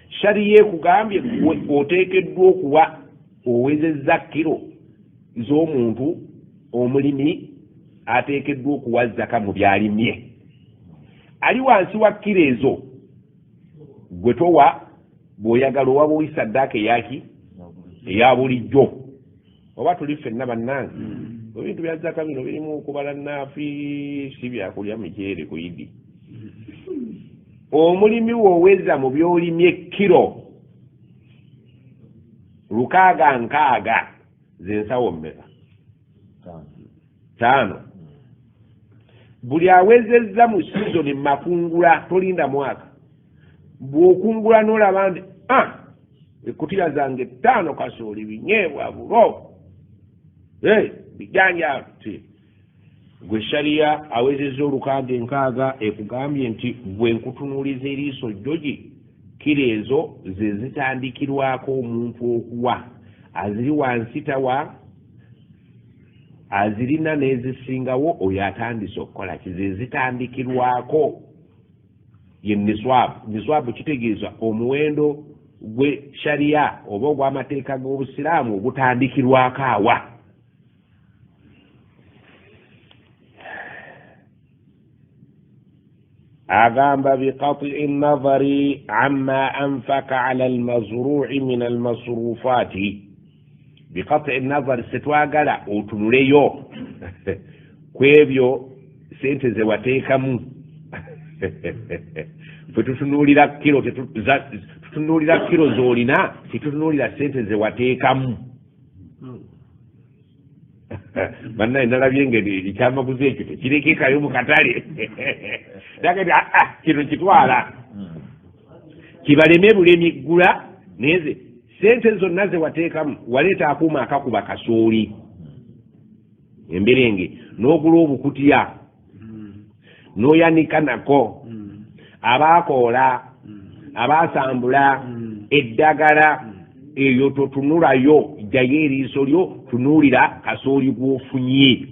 shariya ekugambye gwe oteekeddwa okuwa owezezza kiro z'omuntu omulimi ateekeddwa okuwa zaka mu byalimye. Ali wansi wa kiro ezo gwe towa, bw'oyagala owa buwi saddaaka eyaki eya bulijjo. Oba tuli ffenna bannange, ebintu bya zaka bino birimu okubala naafi, si byakulya miceere ku Idi. Omulimi w'oweza mu by'olimye kiro 660, zensawo mmeka? 5. Buli awezezza mu sizoni makungula, tolinda mwaka. Bw'okungula n'olaba nti ekutira zange 5 kasooli, binyeebwa, bulo, bijanjaalo, gwe shariya awezezza 660 ekugambye nti gwe nkutunuuliza eriiso jjogi, kiro ezo ze zitandikirwako omuntu okuwa, aziri wansi tawa. Azirina n'ezisingawo oyo atandise okukola kize zitandikirwako ye niswabu. Niswabu kitegeeza omuwendo gwe sharia oba ogw'amateeka g'obusiraamu ogutandikirwako awa. Agamba biqati nazari amma anfaka ala almazru'i min almasrufati. Biqati nazari, setwagala otunuleyo kwebyo sente ze wateekamu. Ffe tutunuulira kiro, tutunuulira kiro z'olina, tetutunuulira sente ze wateekamu. Bannaye nalabye ngeri ekyamaguzi ekyo tekirekekayo mu katale. Nagati kino kitwala kibaleme bulemi ggula, naye sente zonna ze wateekamu waleeta akuuma akakuba kasooli emberenge n'ogula obukutya n'oyanika nako, abaakoola, abaasambula eddagala eyo totunulayo, jjayo eriiso lyo tunuulira kasooli gw'ofunye.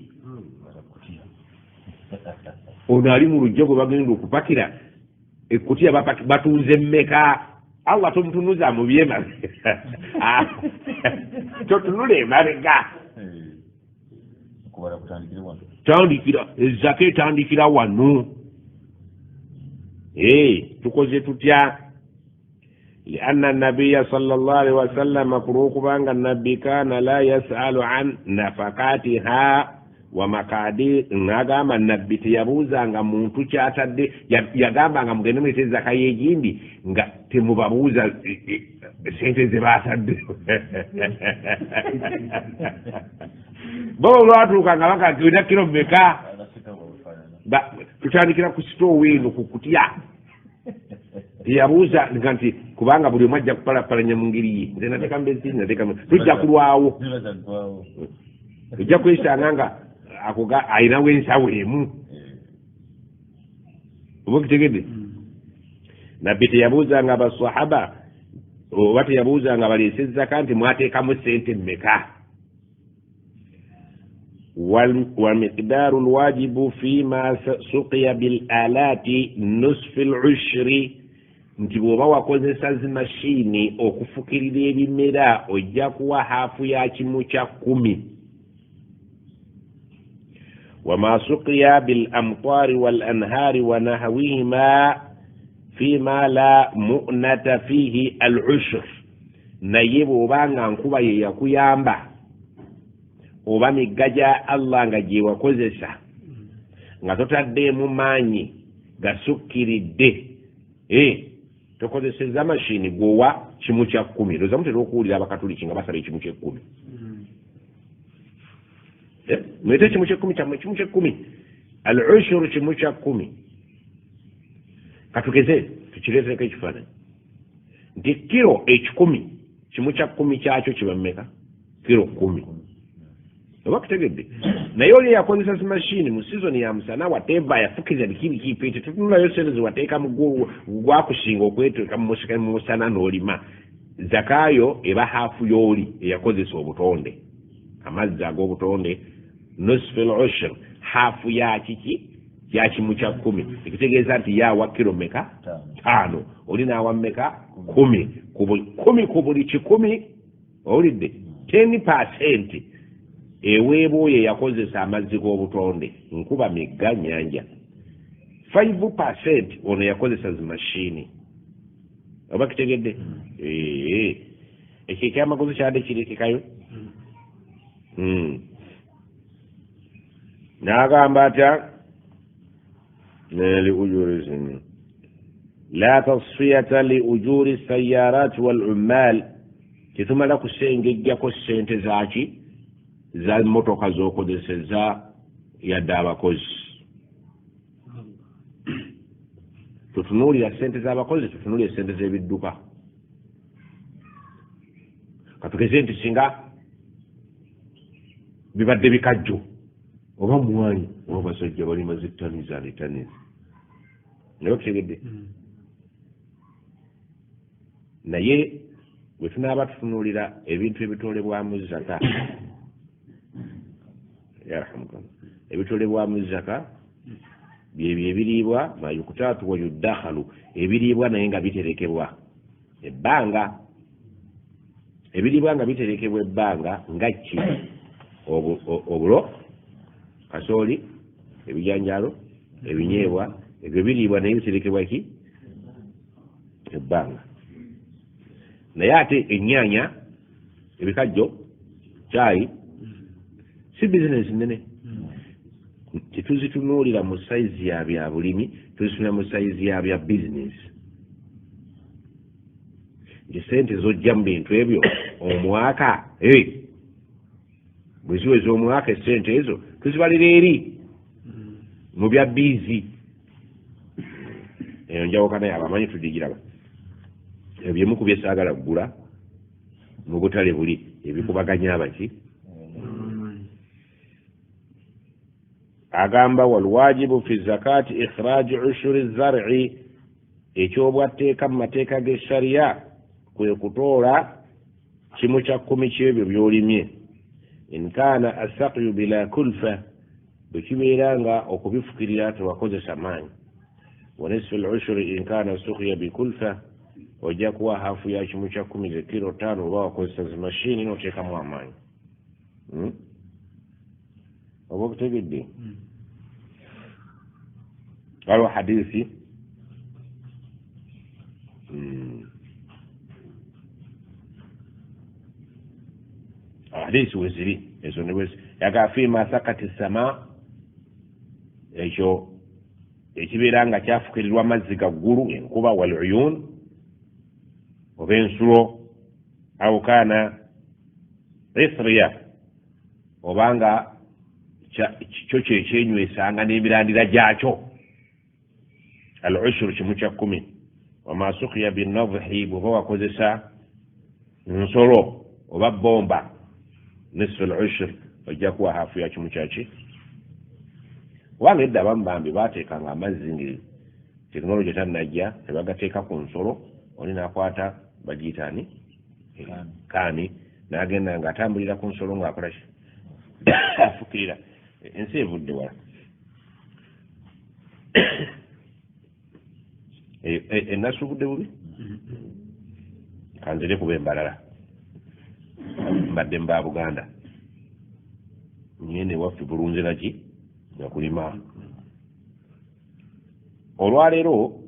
Ono ali mu lujja gwe bagenda okupakira ekkutiya batunze mmeka? Allah tomutunuza mu byemabega, totunula emabega, tandikira ezaka etandikira wano. Tukoze tutya? Lianna nabiya sallallahu alaihi wasallam, ku lwokubanga nabbi kana la yasalu an nafakatiha wa makadi, nagamba nabbi teyabuuzanga muntu kyatadde, yagambanga mugende mulete zaka y'egindi nga temubabuuza sente ze baatadde. Bo olwatuuka nga bakagenda kiro mmeka, tutandikira ku sitoowa eno ku kutya. Teyabuuza nga nti kubanga buli omu ajja kupalapalanya mu ngeri ye, nze nateeka mbezi nateeka, tujja kulwawo, ojja kwesanga nga akoga ayinawo ensawo emu. Oba okitegedde? Nabbi teyabuuzanga abasahaba oba teyabuuzanga baleese zaka nti mwateekamu sente mmeka. Wa miqdaaru lwajibu fima suqiya bil alati nusfi lushri, nti bw'oba wakozesa zimashini okufukirira ebimera ojja kuwa haafu ya 1/10. Wama suqiya bil amtari wal anhari wa nahwihima fima la mu'nata fihi al ushr, naye bw'oba nga nkuba ye yakuyamba oba migga gya Allah nga gye wakozesa nga totaddeemu maanyi gasukkiridde, tokozesezza mashini, gwowa 1/10. Ndowooza mutera okuwulira abakatuliki nga basaba 1/10. Mulete 1/10 kyammwe, 1/10, al ushuru 1/10. Katugeze tukireetereko ekifaananyi nti kiro 100 1/10 kyakyo kiba mmeka? Kiro 10. Oba kutegedde? Naye oli eyakozesa zimashini mu sizoni ya musana whatever yafukiriza biki biki pete, tutunulayo sente zewateeka gwakusinga okweteeka mu musana n'olima, zakaayo eba haafu y'oli eyakozesa obutonde, amazzi ag'obutonde, nusfu l ushr, haafu ya kiki? Ya 1/10. Ekitegeeza nti yaawa kiro meka? 5. Oli n'awa mmeka? 10. 10 ku buli 100. Owulidde? 10% eweebwa oyo eyakozesa amazzi g'obutonde, nkuba, migga, nyanja. 5% ono yakozesa zimashini. Oba kitegedde? Ekyo ekyamaguzi kyadde kirekekayo. N'agamba atya? Li ujuri la tasfiyata li ujuri sayarat wal ummal, tetumala kusengejjako sente zaki za motoka z'okozeseza yadde abakozi. Tutunuulira sente z'abakozi, tutunuulira sente z'ebidduka. Katugeze nti singa bibadde bikajjo oba mwanyi oba basajja balima zittaniza netaniza, naye okitegedde? Naye bwe tunaaba tutunuulira ebintu ebitoolebwamu zaka, Yarhamukallah. Ebitoolebwamu zaka byebyo ebiriibwa, mayukutaatu wa yuddakhalu, ebiriibwa naye nga biterekebwa ebbanga, ebiriibwa nga biterekebwa ebbanga nga ki? Obulo, kasooli, ebijanjaalo, ebinyeebwa, ebyo biriibwa naye biterekebwa ki? Ebbanga. Naye ate ennyaanya, ebikajjo, kyayi si bizinesi nnene, tetuzitunuulira mu sayizi ya bya bulimi, tuzitunula mu sayizi ya bya bizinesi. Nti sente zojja mu bintu ebyo omwaka, bwe ziweza omwaka esente ezo tuzibalira eri mu bya biizi. Eyo njawukana yaabwe, amanyi tugigiraba. Ebyo byemu ku byesaagala kugula mu butale buli ebikubaganya abaki. Agamba walwajibu fi zakati ikhraju ushuri zar'i, ekyobwatteeka mu mateeka g'eshariya kwe kutoola 1/10 ky'ebyo by'olimye. In kaana assaqyu bila kulfa, bwe kibeera nga okubifukirira tewakozesa maanyi. Wa nisfu al-ushri in kaana suqiya bikulfa, ojja kuwa hafu ya 1/10 ze kilo 5 oba wakozesa zimashini n'oteekamu amaanyi. Oba okutegedde? Waliwo hadisi hadisi weziri ezo yaga fiima sakati sama, ekyo ekibeera nga kyafukirirwa amazzi ga ggulu, enkuba, wal uyun, oba ensulo, au kaana ithriya, obanga kyo kyekyenywesanga n'emirandira gyakyo. Al ushru 1/10. Wama suqiya binnadhi, bw'oba wakozesa nsolo oba bomba, nisfu al ushr, ojja kuwa hafu ya 1/10. Kubanga edda abamu bambi baateekanga amazzi nge tekinologi tannajja, tebagateeka ku nsolo, oli n'akwata bagiyita ani? Kaani, n'agenda ng'atambulira ku nsolo ng'akola ki? Afukirira. Ensi evudde wala. Enasubudde bubi, kanzire kuba embalala, mbadde mba Buganda nyene waffe bulunzi naki nakulima. Olwaleero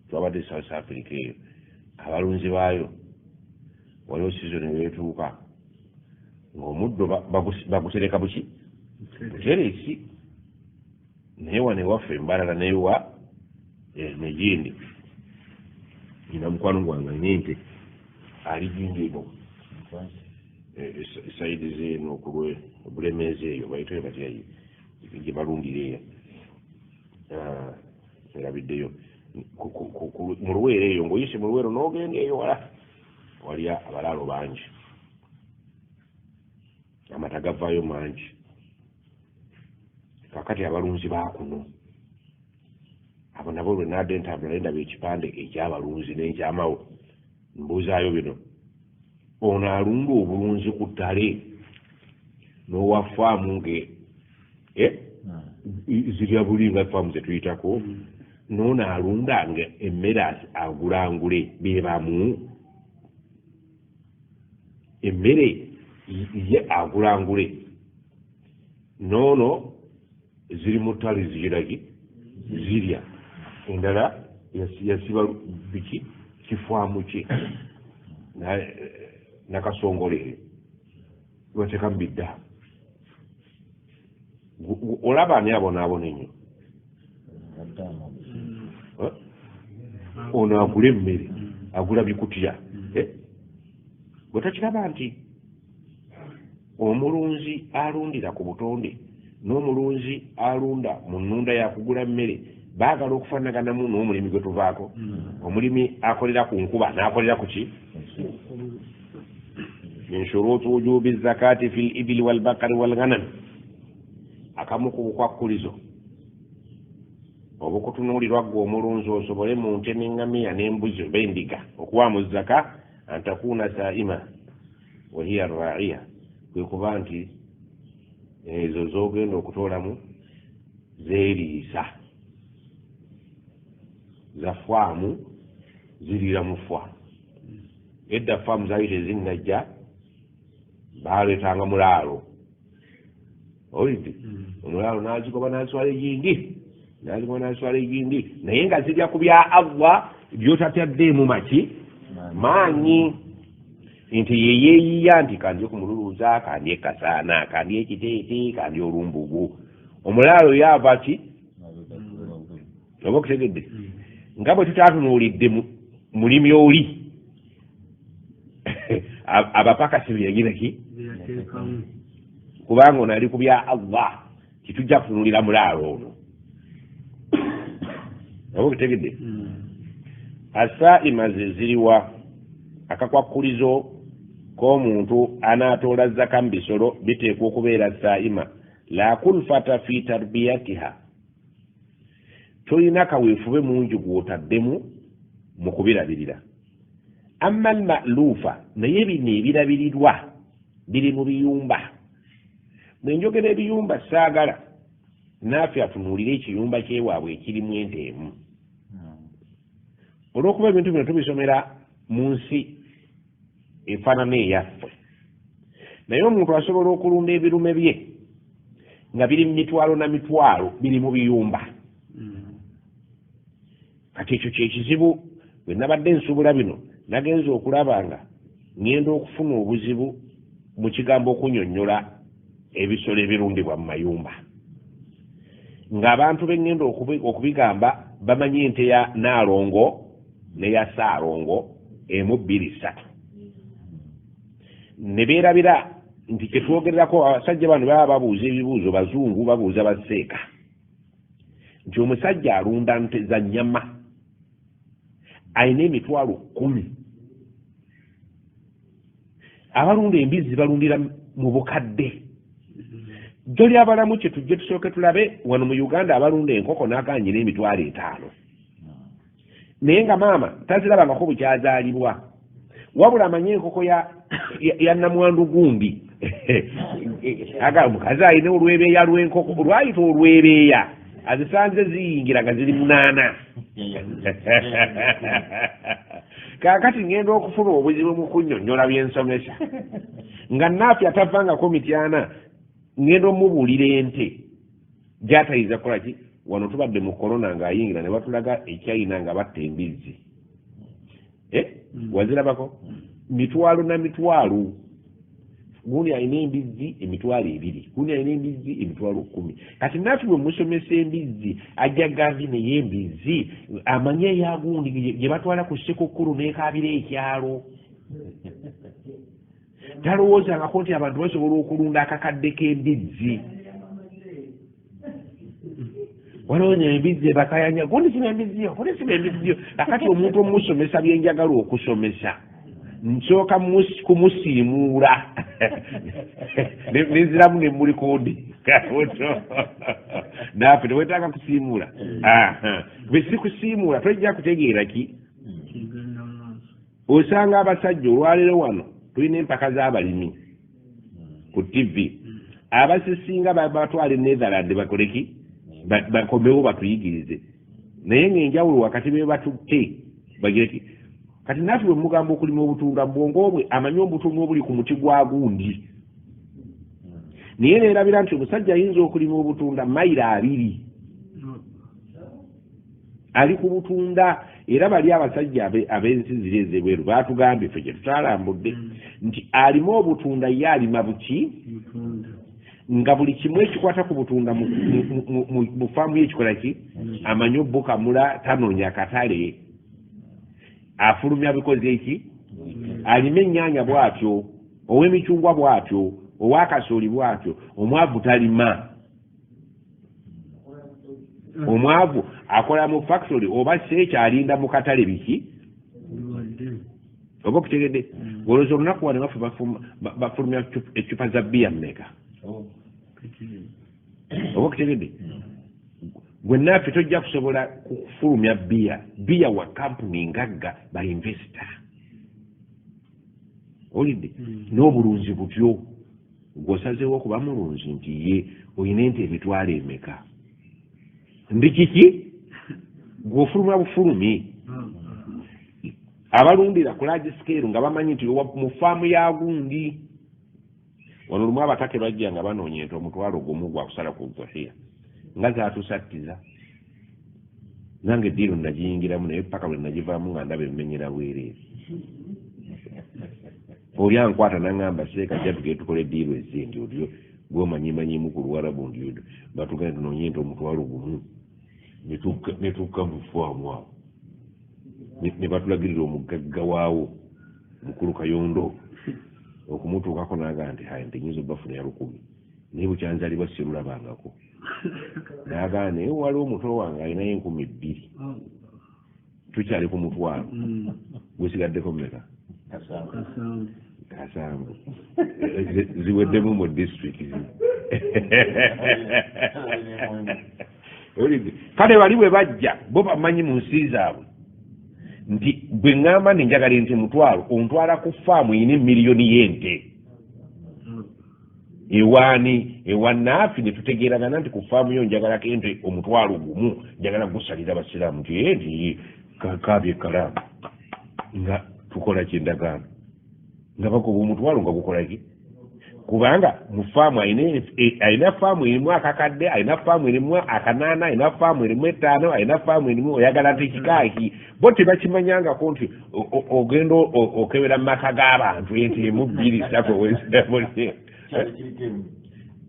twabadde South Africa eyo, abalunzi baayo waliwo sizoni weetuuka ng'omuddo bagutereka buki? Buteresi. Naye wano ewaffe embalala newa negindi, nina mukwano gwange alina ente ali gindibo saidi zeeno okulwe obulemeezi eyo bayitayo batya gye balundira eyo, erabiddeyo mu Luweero eyo, ng'oyise mu Luweero n'ogenda eyo wala wali abalaalo bangi, amata gavaayo mangi. Kakati abalunzi baakuno abo nabo lwe nadde ntambula naye ndaba ekipande ekyabalunzi n'ekyamawo, mbuuzaayo bino, ono alunda obulunzi ku ttale n'owa faamu nge zirya buli nga faamu ze tuyitako, n'ono alunda nga emmere agulangule, be bamu emmere ye agulangule, n'ono ziri mu ttale ziragi zirya, endala yasiba biki kifaamu kye nakasongole eyo bateekamu bidda. Olaba ani abonaabona ennyo? Ono agula emmere, agula bikutya. Bwe takiraba nti omulunzi alundira ku butonde n'omulunzi alunda mu nnunda yakugula mmere baagala okufaanaganamu n'omulimi gwe tuvaako. Omulimi akolera ku nkuba n'akolera ku ki? Min shuruti wujubi zakati fil ibili wal bakari wal ghanam, akamu ku bukwakkulizo obukutunuulirwa ggwe omulunzi osobole mu nte n'eŋŋamiya n'embuzi oba endiga okuwaamu zaka, antakuuna saima wa hiya raiya, kwe kuba nti Ezo z'ogenda okutoolamu zeeriisa, za faamu, ziriira mu faamu. Edda faamu zaali tezinnajja, baaleetanga mulaalo. Owulidde? Omulaalo n'azigoba n'azitwala egindi, n'azigoba n'azitwala egindi, naye nga zirya ku bya Allah by'otataddeemu maki maanyi. Nti ye yeeyiya nti kandye ku mululuuza, kandye kasaana, kandye ekiteete, kandye olumbugu. Omulaalo ye ava ki? Oba okutegedde? Nga bwe tutaatunuulidde mulimi oli abapakasi bye yagira ki? Kubanga ono ali ku bya Allah, titujja kutunuulira mulaalo ono. Oba okutegedde? Asaa'ima ze ziriwa? Akakwakkulizo k'omuntu anaatoola zaka mu bisolo biteekwa okubeera saa'ima. La kulfata fi tarbiyatiha, tolina kaweefube mungi gw'otaddemu mu kubirabirira. Amma almaluufa, naye bino ebirabirirwa biri mu biyumba. Bwe njogera ebiyumba saagala naafe atunuulire ekiyumba ky'ewaabwe ekirimu ente emu. Olw'okuba ebintu bino tubisomera mu nsi efaanana eyaffe, naye omuntu asobola okulunda ebirume bye nga biri mu mitwalo na mitwalo, biri mu biyumba. Kati ekyo kyekizibu. Bwe nabadde nsuubula bino, nagenze okulaba nga ŋŋenda okufuna obuzibu mu kigambo okunnyonnyola ebisolo ebirundibwa mu mayumba, ng'abantu be ŋŋenda okubigamba bamanyi ente ya Nnaalongo n'eya Ssaalongo emu bbiri ssatu, ne beerabira nti kye twogererako abasajja bano baba babuuza ebibuuzo, bazungu babuuza basseeka nti omusajja alunda nte za nnyama alina 100,000, abalunda embizzi balundira mu bukadde. Jjo lyabalamu kye tujje tusooke tulabe wano mu Uganda abalunda enkoko n'aganye n'50,000, naye nga maama tazirabangako bukyazaalibwa, wabula amanye enkoko ya namwandu gundi. Aga omukazi alina olwebeeya lw'enkoko, lwayita olwebeeya, azisanze ziyingira nga ziri 8. Kaakati ŋŋenda okufuna obuzibu mu kunnyonnyola by'ensomesa nga naafi atavangako Mityana, ŋŋenda omubuulira ente gy'atayinza kukola ki. Wano tubadde mu korona ng'ayingira ne batulaga ekyayina nga batta embizzi. Wazirabako mitwalo na mitwalo. Gundi alina embizzi 20,000, gundi alina embizzi 10,000. Kati naffe bwe musomesa embizzi ajja gambye naye embizzi amanye eya gundi gye batwala ku Ssekukkulu n'ekaabira ekyalo. Talowoozangako nti abantu basobola okulunda akakadde k'embizzi. Waliwo embizzi ebakayanya, gundi siba embizzi yo, gundi siba embizzi yo. Kakati omuntu omusomesa byenjagala okusomesa nsooka kumusiimuula nenziramu nemulikoodi kabuto. Naffe tewetaaga kusiimuula, bwe sikusiimuula tojja kutegeera ki. Osanga abasajja olwaleero wano tulina empaka z'abalimi ku TV, abasisinga batwala e Netherland bakoleki, bakomewo batuyigirize, naye ng'enjawulo wakati be batutte bagireki. Kati naffe bwe mugamba okulima obutunda, bwongo bwe amanyi obutunda obuli ku muti gwa gundi, naye neerabira nti omusajja ayinza okulima obutunda mayiro 20 ali ku butunda. Era bali abasajja ab'ensi ziri ez'ebweru baatugambye ffe gye tutaalambudde nti alima obutunda ye alima buki nga buli kimu ekikwata ku butunda mu faamu ye ekikola ki, amanyi obukamula, tanoonya katale, afulumya bikoze eki. Alima ennyaanya bw'atyo, ow'emicungwa bw'atyo, ow'akasooli bw'atyo. Omwavu talima, omwavu akola mu factory oba seekyo alinda mu katale biki. Oba okutegedde? Olowooza olunaku wano baffe bafulumya eccupa za bbiya mmeka? Oba okutegedde? Gwe naffe tojja kusobola kufulumya bbiya. Bbiya wa kampuni ngagga, ba investor. Owulidde? N'obulunzi butyo. Gw'osazeewo okuba mulunzi nti ye olina ente emitwalo emeka? Ndi kiki? Gw'ofuluma bufulumi. Abalundira ku large scale nga bamanyi nti mu faamu ya gundi. Wano lumu abatake bajja nga banoonya ente 10,000 gwa kusala ku dhuhiya nga zaatusattiza. Nange eddiiro nagiyingiramu naye paka lwe nagivaamu nga ndaba emmenyera bwereere. Oli ankwata n'aŋŋamba seeka jja tugende tukole eddiiro ezindi otyo gwomanyimanyimu ku Luwarabu ndi otyo batugende tunoonye ente 10,000 ne tukka mu faamu awo ne batulagirira omugagga waawo mukulu Kayondo okumutuukako n'agamba nti hayi nti nnyinza obbafuna ya 1,000 naye bukyanzalibwa sirulabangako. N'agamba naye waliwo omuto wange alinayo 2,000 tukyali ku 50,000 gusigaddeko mmeka? 7. Ziweddemu mu disitulikiti. Kale bali bwe bajja bo bamanyi mu nsi zaabwe nti bwe ŋŋamba nti njagala ente 50,000 ontwala ku faamu erina emiliyoni y'ente ewaani ewa Naafi ne tutegeeragana nti ku faamu yo njagalako ente 10,000 njagala gusalira basiraamu nti ee nti kaabye ekkalaamu nga tukola kyendagaano nga bagoba 50,000 nga gukola ki? Kubanga mu faamu alina faamu erimu akakadde, alina faamu erimu 800, alina faamu erimu 5, alina faamu erimu oyagala nti kikaaki. Bo tebakimanyangako nti ogenda okebera mu maka g'abantu ente emu bbiri ssatu oweziramu.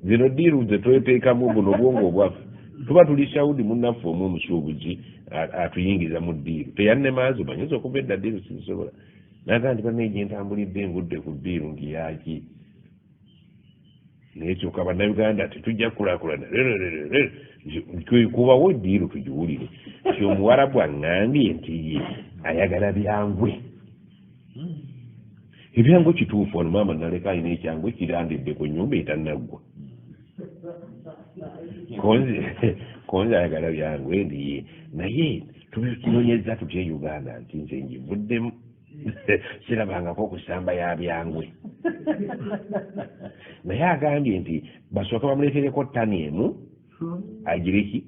Zino ddiiru ze tweteekamu buno obwongo obwaffe. Tuba tuli Saudi munnaffe omu omusuubuzi atuyingiza mu ddiiru. Teyannemaazi omanyiza okuva edda ddiiru sizisobola. N'agamba nti bannaye gye ntambulidde ngudde ku ddiiru nti yaaki. Naye kyokka bannayuganda tetujja kukulaakulana. Kubawo eddiiru tugiwulire. Nti omuwarabu aŋŋambye nti ye ayagala byangwe. Ebyangu kituufu wano maama naleka alina ekyangu kirandidde ku nnyumba etannaggwa. Konze ayagala byangu nti naye tubinoonyeza tutya e Uganda nti nze ngivuddemu. Sirabangako okusamba ya byangwe. Naye agambye nti basooke bamuleetereko ttani emu agireki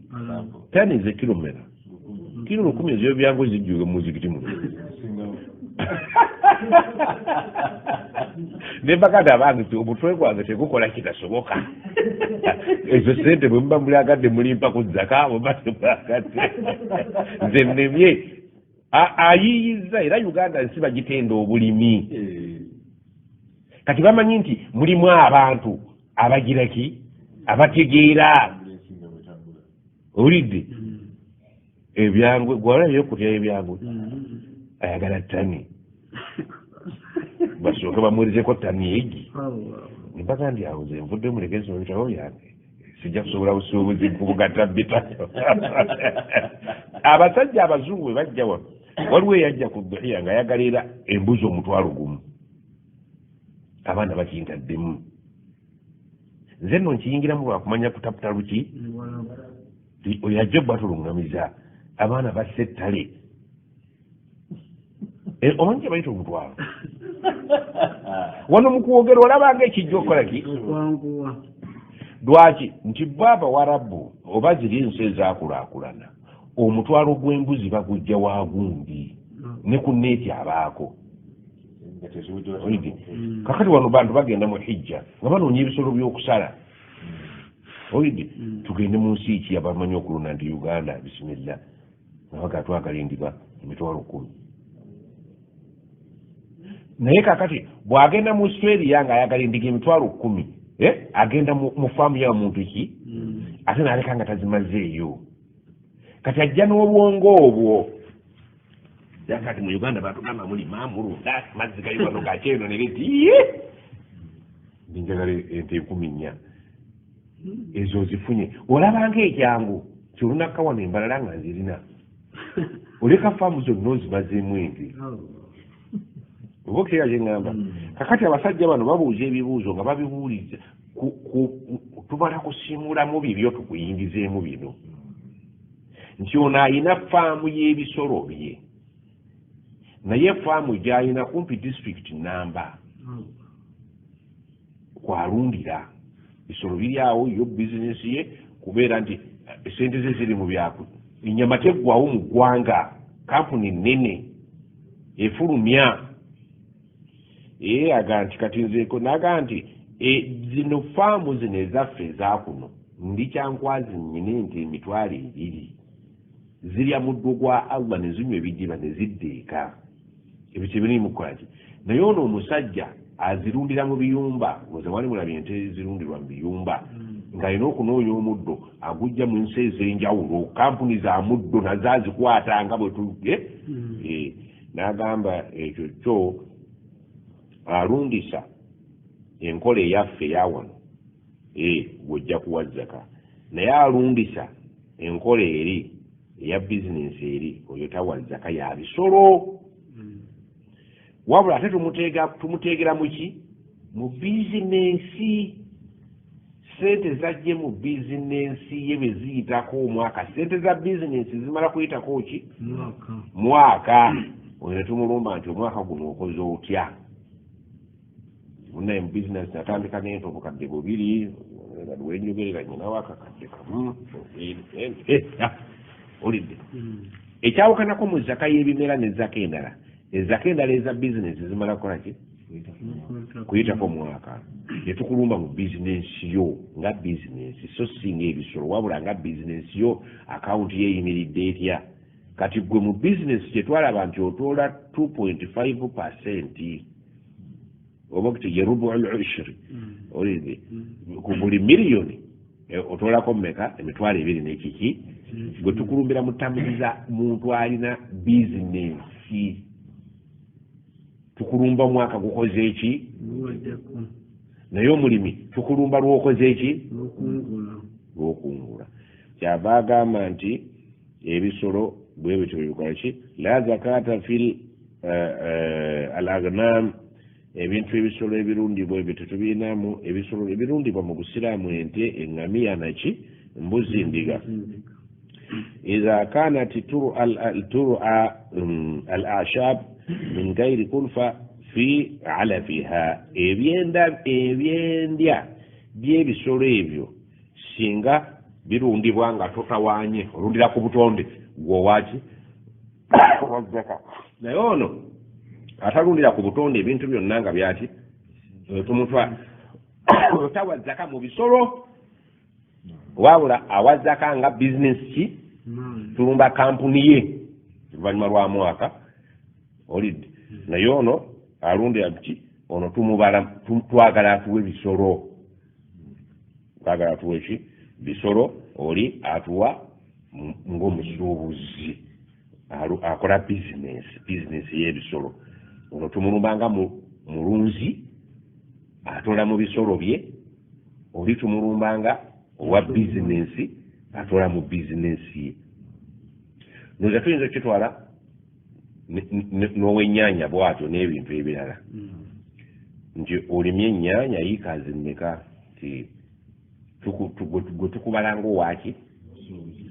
ttani ze kiro mmeka? Kiro 1,000 ez'ebyangu zijjuke mu muzikiti muno. Ne baganda bange nti omutwe gwange tegukola kitasoboka. Ezo ssente bwe muba mulyagadde mulimpa ku zaka bwe muba temwagadde. Nze nnemye. Ayiiyizza era Uganda nsi bagitenda obulimi. Kati bamanyi nti mulimu abantu abagira ki abategeera. Owulidde? Ebyangwe gwalabye okutya ebyangwe ayagala ttani basooke bamuweerezeko ttani egi. Mbaga ndi awo nze nvudde muleke nsoma ebitabo byange sijja kusobola busuubuzi kubugatta bitabo. Abasajja abazungu bwe bajja wano waliwo eyajja ku duhiya ng'ayagala era embuzi 10,000 abaana bakintaddemu. Nze nno nkiyingiramu lwakumanya kutaputa luki oyo ajja obatuluŋŋamiza abaana basse ettale. Omanyi kye bayita 50,000 wano mu kwogera olabanga ekijja okukola ki? Lwaki nti bo abawarabu oba ziri ensi ezaakulaakulana 50,000 gw'embuzi bagujja wa gundi ne ku neeti abaako. Kakati wano bantu bagenda mu hijja nga banoonya ebisolo by'okusala. Oyidde tugende mu nsi ki abamanyi okulunda nti Uganda bisimillah nga baga twagala endiba 10,000. Naye kakati bw'agenda mu Australia ng'ayagala endiga 10,000 agenda mu faamu ya muntu ki ate n'aleka nga tazimazeeyo. Kati ajja n'obwongo obwo. Kati mu Uganda batugamba mulima mulunda mazzi gali wano gakyeno ne beti njagala ente 4,000 ezo ozifunye olabanga ekyangu kyolunakka wano embalala nga nzirina oleka faamu zonna ozimazeemu ente. Oba okitegeera kye ŋŋamba? Kakati abasajja bano babuuza ebibuuzo nga babibuuliza tumala kusimulamu bibyo tukuyingizeemu bino. Nti ono alina faamu y'ebisolo bye naye faamu gy'alina kumpi disitulikiti namba. Kwalundira bisolo biri awo, yo bizinesi ye kubeera nti esente ze ziri mu byaku enyama teggwawo mu ggwanga, kampuni nnene efulumya. Aga nti kati nzeeko naga nti zino faamu zino ezaffe ezakuno ndi Kyankwazi, nnyina ente 20,000 zirya muddo gwa Allah ne zinywa ebidiba ne zidda eka, ebyo tebiriimu kukola ki. Naye ono omusajja azirundira mu biyumba, nze wali mulabye ente zirundirwa mu biyumba, ng'alina okunoonya omuddo agujja mu nsi ez'enjawulo, kampuni za muddo nazo azikwata nga bwe tu n'agamba ekyo kyo alundisa enkola eyaffe eyawano gw'ojja kuwa zaka, naye alundisa enkola eri eya bizinensi eri oyo tawa zaka ya bisolo. Wabula ate tumuteegera muki? Mu bizinensi. Sente zajje mu bizinensi ye bwe ziyitako omwaka, sente za bizinensi zimala kuyitako ki? Mwaka. Oyo ne tumulumba nti omwaka guno okoze otya? Munaye mu bizinensi natandika n'ente 2000, wenjogerera nyinawo akakadde kamu olidde. Ekyawukanako mu zaka y'ebimera ne zaka endala, ezaka endala eza bizinensi zimala kukola ki? Kuyitako mwaka. Ne tukulumba mu bizinensi yo nga bizinensi, so si ng'ebisolo, wabula nga bizinensi yo akawunti ye eyimiridde etya. Kati gwe mu bizinensi kyetwalaba nti otoola 2.5%, oba kuti ye rubu al ushri, olidde, ku buli miliyoni otoolako mmeka? 20,000 n'ekiki. Gwe tukulumbira mu tambuliza muntu alina bizinensi, tukulumba mwaka gukoze eki? Naye omulimi tukulumba lwokoze eki? Lwokungula. Kyava agamba nti ebisolo bwe bityo bibikola ki? La zakata fil al aghnam, ebintu ebisolo ebirundibwa ebyo tetubirinamu. Ebisolo ebirundibwa mu busiraamu ente, eŋŋamiya, naki, mbuzi, ndiga. Idha kanat tur'a al ashab min ghairi kulfa fi alafiha, ebyendya by'ebisolo ebyo singa birundibwa nga totawanye, olundira ku butonde, gwowaki wazaka. Naye ono atalundira ku butonde, ebintu byonna nga byaki, tumutwa tawa zaka mu bisolo, wabula awa zaka nga bizinesi ki? Tulumba kampuni ye oluvannyuma lwa mwaka, olidde. Naye ono alundira ki? Ono tumubala, twagala atuwe bisolo, twagala atuwe ki? Bisolo. Oli atuwa ng'omusuubuzi akola bizinesi, bizinesi y'ebisolo. Ono tumulumbanga mulunzi atoola mu bisolo bye, oli tumulumbanga owa bizinensi atoola mu bizinensi ye. Ndowooza tuyinza okukitwala n'ow'ennyaanya bw'atyo n'ebintu ebirala, nti olimye ennyaanya yiikaazi mmeka? Nti gwe tukubala ng'owaki?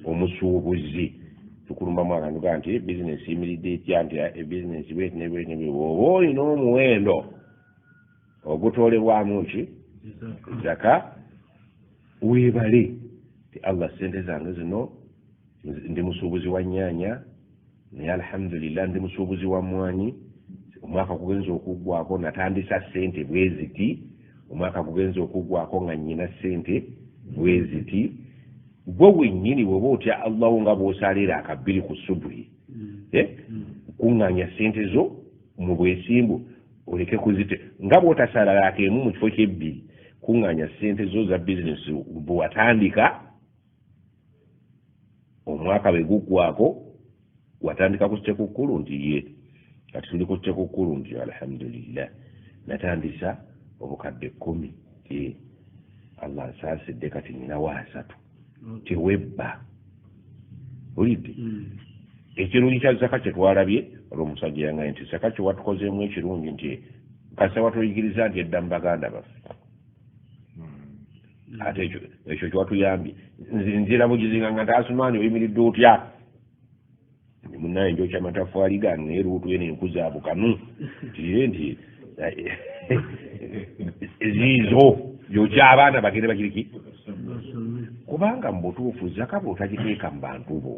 Omusuubuzi. Tukulumbamu akantu ga nti bizinensi yimiridde etya, nti ebizinensi bweti ne bweti ne bweti. Oba olina omuwendo ogutoolebwamu ki? Zaka. Weebale ti Allah sente zange zino, ndi musuubuzi wa nnyaanya, naye alhamdulillah ndi musuubuzi wa mmwanyi, omwaka gugenza okuggwako natandisa sente bwe ziti, omwaka gugenza okuggwako nga nnyina sente bwe ziti. Gwe wennyini bw'oba otya Allahu nga bw'osalira akabbiri ku subuhi, kuŋŋaanya sente zo mu bwesimbu oleke kuzite nga bw'otasala ak'emu mu kifo ky'ebbiri. Kuŋŋaanya sente zo za bizinesi bwe watandika, omwaka bwe guggwako watandika ku Ssekukkulu, nti ye kati tuli ku Ssekukkulu, nti alhamdulillah natandisa 10,000, Allah nsaasidde kati ninawo 30. Tewebba, olidde. Ekirungi kya zaka kye twalabye, olwo omusajja yangaye nti zaka kye watukozeemu ekirungi nti kasa watuyigiriza nti edda mu baganda baffe, ate ekyo kyewatuyambye nzira bugizinga nga ntaasumaani oyimiridde otya munaye njokya amataffaali gange, naye luutu eno enkuza bukanu tiye nti ziizo. Yokya abaana bagende bagiriki, kubanga mu butuufu zaka bw'otagiteeka mu bantu bo,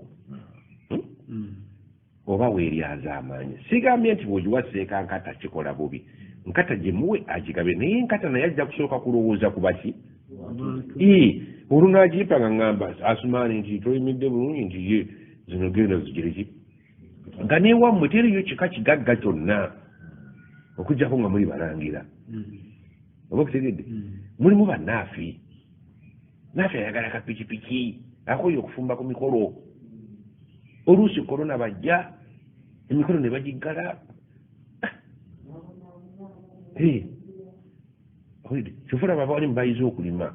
Oba weeryaza amaanyi. Sigambye nti bw'ogiwa seeka nkata kikola bubi. Nkata gimuwe agigabe naye nkata naye ajja kusooka kulowooza ku baki? Ii, olwo n'agimpa nga ŋŋamba Asumaani nti toyimidde bulungi nti ye zino genda zigire ki? Nga n'ewammwe teriyo kika kigagga kyonna okuggyako nga muli balangira. Oba okitegedde? Mulimu bannaafi. Naafi ayagala ka pikipiki akooye okufumba ku mikolo. Oluusi korona bajja emikolo ne bagiggala. Kyova olaba abawalimu bayize okulima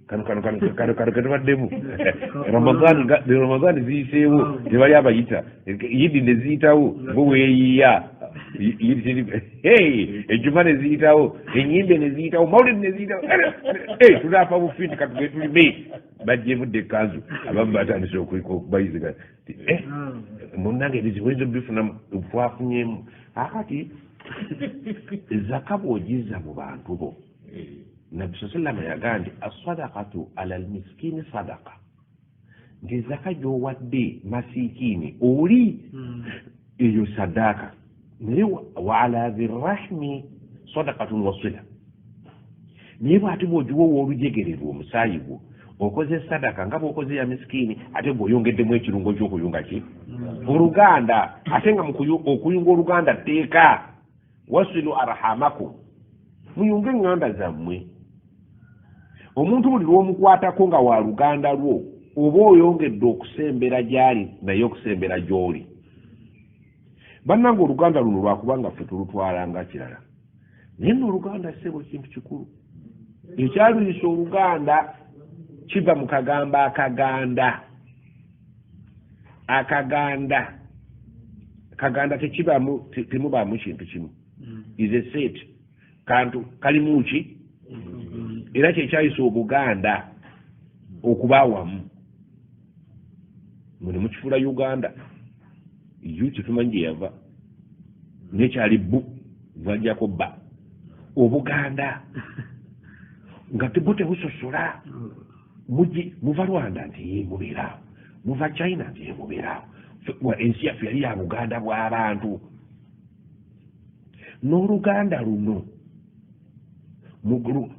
kano kano kano kano kano ketubaddemu Ramadhan ziyiseewo tebali abayita Yidi ne ziyitawo bo weeyiya ejjuma ne ziyitawo enyimbe ne ziyitawo mawulidi ne ziyitawo tunaafa bufi nti katuge tulime bajjemu dda ekkanzu abamu batandise okubayiziga eh, munnange ebizibu oyinza obifuna twafunyemu akati zaka bw'ogizza mu bantu bo nabbi sa sallama yagaa nti assadakatu ala lmisikini sadaka nti zaka gy'owadde masiikiini oli eyo sadaaka naye wa ala dhirrahmi sadakatun wasila naye bwati bw'ogiwa ow'olujegererwa omusaayi gwo okoze sadaka nga bw'okoze ya misikiini ate gwe oyongeddemu ekirungo ky'okuyunga ki oluganda ate nga okuyunga oluganda tteeka wasilu arhamakum muyunge eŋŋanda zammwe omuntu buli lw'omukwatako nga wa luganda lwo oba oyongedde okusembera gy'ali naye okusembera gy'oli bannange oluganda luno lwakubanga ffe tulutwala nga kirala naye nno oluganda ssebo kintu kikulu ekyaluyisa oluganda kiva mu kagambo akaganda akaganda kaganda tekibamu temubaamu kintu kimu is a set kantu kalimu ki era kyekyayisa obuganda okuba awamu mwe nemukifuula uganda yu kyetumanyi gye yava nekyali bu vajjako bba obuganda nga bwo tebusosola muji muva rwanda nti ye mubeeraawo muva china nti ye mubeeraawo ensi yaffe yali ya buganda bw'abantu n'oluganda luno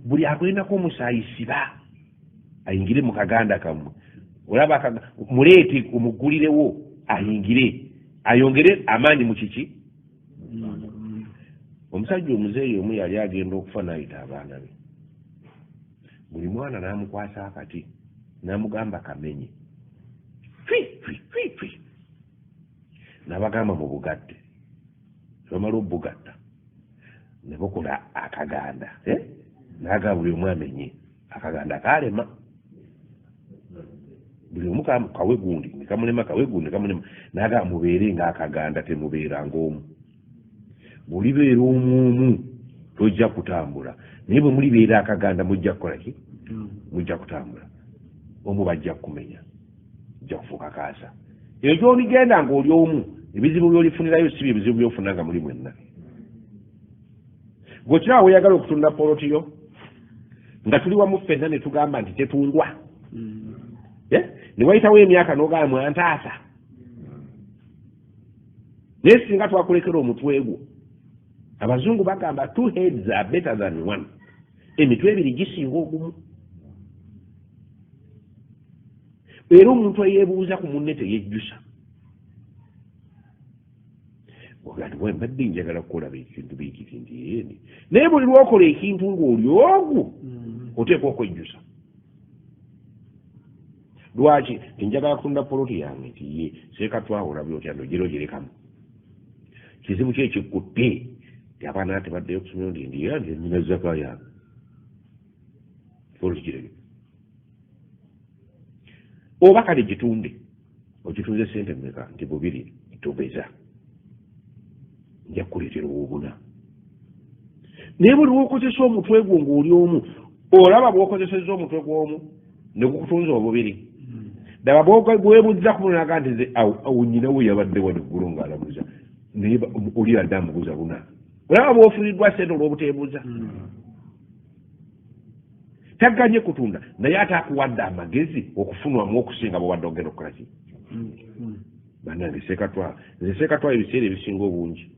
buli agulinako omusaayi siba ayingire mu kaganda kammwe olaba muleete omuggulirewo ayingire ayongere amaanyi mu kiki omusajja omuzeeyi omu yali agenda okufa n'ayita abaana be buli mwana n'amukwasa akati n'amugamba kamenye fi fi fi fi n'abagamba mu bugatte bamala obugatta ne bukola akaganda eh? N'agamba buli omu amenye akaganda kaalema buli omu kawe gundi ne kamulema kawe gundi ne kamulema n'agamba mubeere ng'akaganda temubeera ng'omu bw'olibeera omu omu tojja kutambula naye bwe mulibeera akaganda mujja kukola ki mujja kutambula omu bajja kukumenya ojja kufuuka kaasa eyo gy'oligenda ng'oli omu ebizibu by'olifunirayo si bye bizibu by'ofuna nga muli mwenna gwe okiraba weeyagala okutunda poloti yo nga tuli wamu ffenna ne tugamba nti tetundwa eh? Ne wayitawo emyaka n'ogamba mwantaasa naye singa twakulekera omutwe gwo abazungu bagamba two heads are better than one emitwe ebiri gisinga ogumu era omuntu eyeebuuza ku munne teyejjusa ogati mbadde njagala kukola ekintu biikiti nti yeni naye buli lwokola ekintu ng'oli ogwo oteekwa okwejjusa lwaki nti njagala kutunda poloti yange nti ye seeka twawula byotya nojera ogirekamu kizibu ki ekikutte nti abaana tebaddeyo kusomero nti ndi era nti nyina zaka yange poloti gireke oba kale gitunde ogitunze sente mmeka nti bubiri togeza nja kukuleetera owobuna naye buli lwokozesa omutwe gwo ng'oli omu olaba bw'okozesezza omutwe gw'omu ne gukutunza obubiri ddala bwebuzza ku munaga nti nze awo nyina we yabadde wano eggulo ng'alamuza naye oli adde amubuza buna olaba bw'ofiiriddwa sente olw'obuteebuuza Tagaanye kutunda naye ate akuwadde amagezi okufunwamu okusinga bw'obadde ogenda okukola ki. Bannange Ssekatwa, nze Ssekatwa ebiseera ebisinga obungi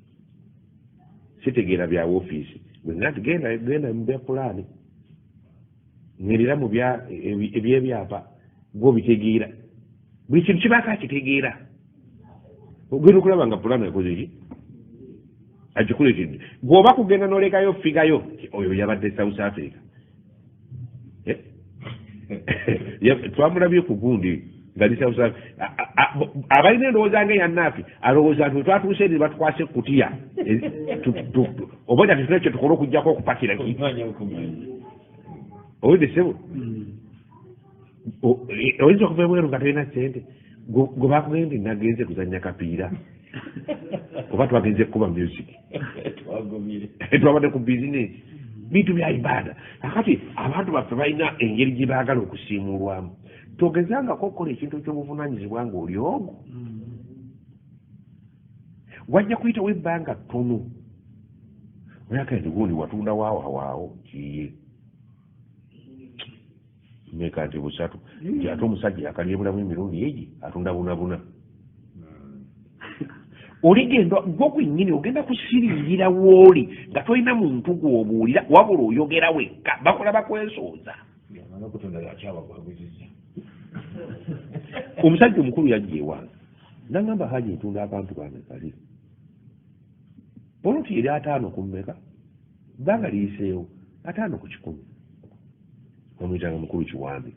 sitegeera bya woofiisi. Bwe nga nti genda genda mu bya pulaani, ŋŋerera mu bya ebyebyapa gw'obitegeera. Buli kintu kibaako akitegeera. Ogenda okulaba nga pulaani ekoze ki? Agikuleetedde. Bw'oba kugenda n'olekayo figayo, oyo yabadde South Africa. Twamulabye ku gundi nga li South Africa. Abalina endowooza nga eya Naafi alowooza nti twatuuse eri batukwasa ekkutiya oba nga tetulina kye tukola okuggyako okupakira ki. Owulidde ssebo? Oyinza okuva ebweru nga tolina ssente gwe bakugenda nti nagenze kuzannya kapiira oba twagenze kukuba music twabadde ku bizinesi bintu bya ibaada. Kakati abantu baffe balina engeri gye baagala okusiimulwamu. Togezangako okukola ekintu eky'obuvunaanyizibwa ng'oli ogwo. Wajja kuyitawo ebbanga ttono oyagala nti gundi watunda waawawaawo kiye meka nti busatu nti ate omusajja yakalyebulamu emirundi egi atunda bunabuna. Oligenda gwo gwennyini ogenda kusiringira w'oli nga tolina muntu gw'obuulira wabula oyogera wekka bakola bakwesooza. Omusajja omukulu yajja ewange nangamba Haji ntunda akantu kange kali poloti eri 50 ku mmeka bbanga liyiseewo 50 ku 100 bamuyitanga mukulu Kiwambi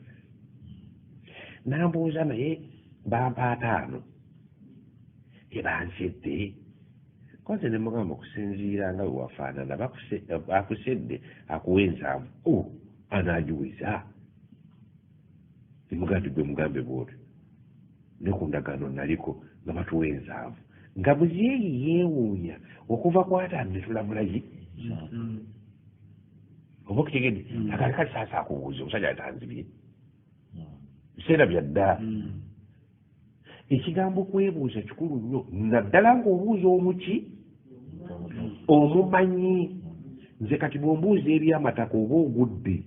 nambuuza naye bampa 50 tebansedde koze ne mugamba okusinziira nga bwe wafaanana bakusedde akuwa 70 anaagiweza nemugamba nti gwe mugambe bw'otyo ne ku ndagaano naliko nga batuwa 70 nga muzeeyi yeewuunya okuva ku 50 ne tulabulayi oba okitegedde akali kali saasa akubuuza omusajja atanzibye biseera bya dda. Ekigambo kwebuuza kikulu nnyo naddala ng'obuuza omuki omumanyi. Nze kati bw'ombuuza ebyamataka oba ogudde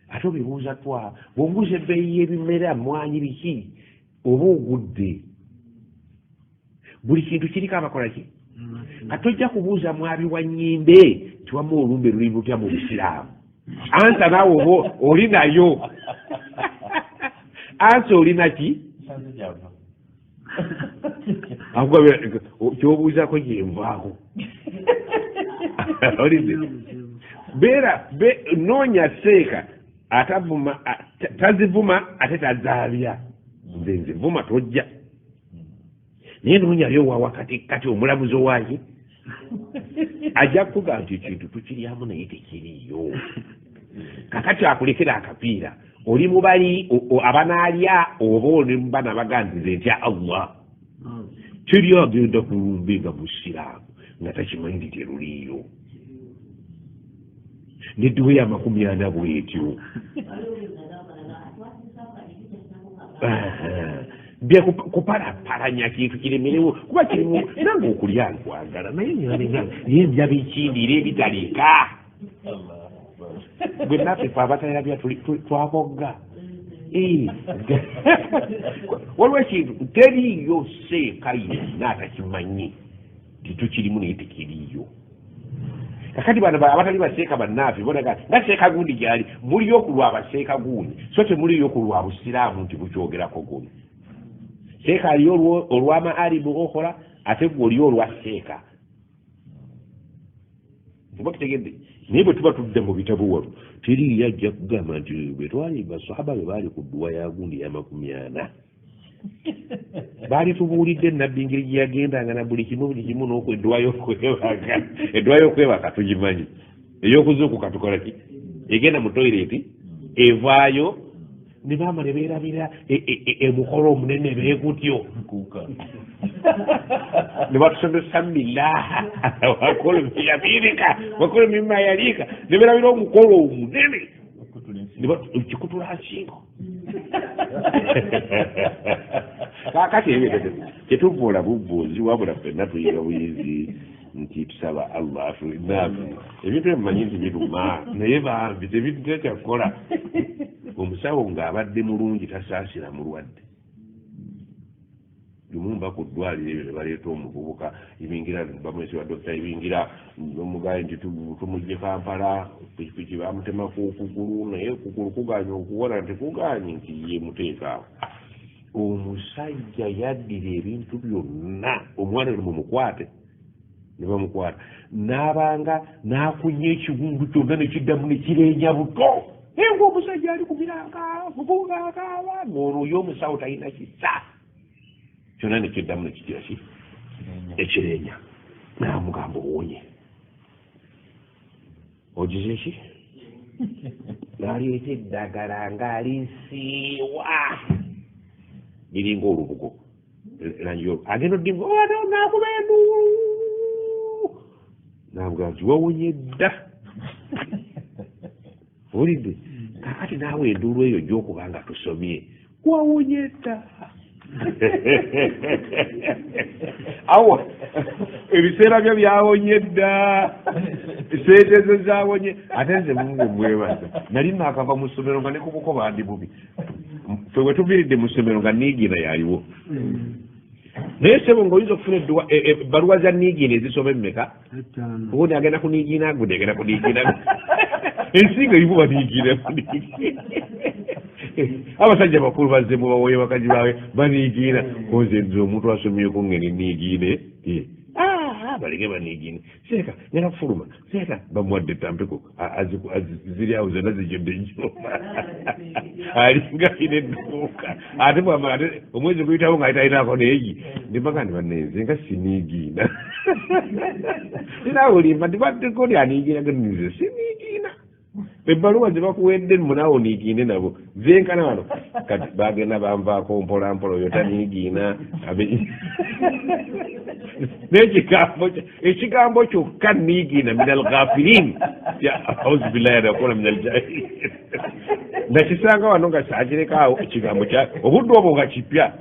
ate obibuuza twa bw'ombuuza ebbeeyi y'ebimera mwanyi biki oba ogudde. Buli kintu kiriko abakola ki kati tojja kubuuza mwabi wa nnyimbe nti wamma olumbe luli lutya mu busiraamu. Ansa naawe oba oli nayo ansa olina ki kyobuuzako gyenvaako. Olidde beera noonya seeka atavuma tazivuma ate tazaabya. Nze nzivuma tojja naye noonyayo wa wakati kati omulamuzi owaki ajja kukuga nti ekintu tukiryamu naye tekiriiyo. Kakati akulekera akapiira oli mubali abanaalya oba oli mubana abaga nti nze ntya Allah. Teri agenda kulumbe nga musiraamu nga takimanyi nti teruliiyo nedduwa ya 40 bwetyo kupalapalanya kintu kiremerewo kuba kirimu nange okulya nkwagala naye naye ndya bikindira ebitaleka bwe naffe fe abatayabya twabogga. Waliwo ekintu teriiyo seeka yenna atakimanyi titukirimu naye tekiriiyo. Kakati bano abatali baseeka bannaafe bonaga nga seeka gundi gyali muliyo ku lwa baseeka gundi so temuliyo ku lwa busiraamu nti bukyogerako gundi. Seeka aliyo olwa maaribu okola ate gwe oliyo olwa seeka. Oba kitegedde naye bwe tuba tudda mu bitabo wano teriiyo ajja kugamba nti bwe twali basahaba bwe baali ku dduwa ya gundi ya 40 baali tubuulidde nabbi ngeri gye yagendanga na buli kimu buli kimu n'okwedduwa y'okwebaka edduwa y'okwebaka tugimanyi ey'okuzuukuka tukola ki egenda mu toyireti evaayo ne baama ne beerabira emukolo omunene beegutyo ne batusomesa milaha wakulu biyaminika wakulu mimma yalika ne beerabira omukolo omunene kikutula nsingo. Kaakati ebyo tetuvvoola buvvuuzi wabula ffenna tuyiga buyizi nti Nti tusaba Allah naafi ebintu ebimanyi nti biruma naye bambi tebintu omusawo ng'abadde mulungi tasaasira mulwadde. Lumumba ku ddwaliro ebyo ne baleeta omuvubuka Ibingira, bamwesi wa Dokita Ibingira, omugaye nti tumugye Kampala, pikipiki bamutemako okugulu naye okugulu kugaanye okuwona nti kugaanye nti ye muteeka awo. Omusajja yaddira ebintu byonna omwana ne mumukwate ne bamukwata n'abanga n'akunya ekiwundu kyonna ne kiddamu ne kireenya buto. Naye ng'omusajja ali kubiranga muvubuka akaaba ng'ono ye omusawo talina kisa kyonna ne kiddamu ne kigira ki ekireenya n'amugamba owonye ogize ki n'aleeta eddagala ng'alisiiwa liringa olubugo langi agenda oddinga n'akuba enduulu n'amugamba nti wawonye dda owulidde kaakati naawe enduulu eyo gy'okuba nga tusomye wawonye dda awo ebiseera byo byawonye dda sente zo zawonye ate nze Mungu mwebaza nali naakava mu ssomero nga ne ku bukoba ndi bubi ffe bwe tuviiridde mu ssomero nga niigiina yaliwo naye ssebo ng'oyinza okufuna ebbaluwa za niigiina ezisoma emmeka gundi agenda ku niigiina gundi agenda ku niigiina ensi nga erimu baniigiina abasajja bakulu bazzemu bawoye bakazi baabwe baniigiina konze nze omuntu asomyeko ngene niigiine baleke baniigiine seeka ngenda kufuluma seeka bamuwadde tampeko ziri awo zonna zijjudde ennyumba alinga alina edduuka ate bwamala ate omwezi guyitawo nga talinaako neegi ndimbaga nti bannenze nga siniigiina sinaawolimba ndibaddeko aniigiina nze siniigiina ebbaluwa ze bakuwedde munaawo oniigiine nabo zenkana wano kati bagenda banvaako mpola mpola oyo taniigiina n'ekigambo ekigambo kyokka niigiina min alghafilin auzu billahi an akuna min aljahilin nakisanga wano nga sakirekaawo ekigambo kya obudde obwo nga kipya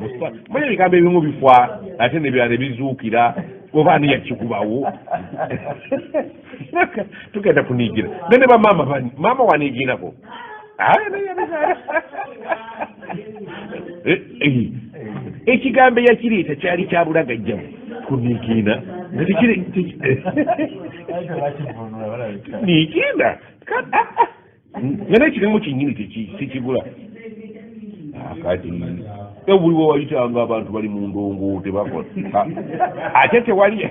manya ebigambo ebimu bifa ate nebirala ne bizuukira oba ani yakikubawo tugenda kuniigira nene bamaama maama waniigiinako ekigambo eyakireeta kyali kyabulagajjamu kuniigiina niigiina nga n'ekigambo kyennyini tekigula kati buli we wayitanga abantu bali mu ndongo tebakola ate tewali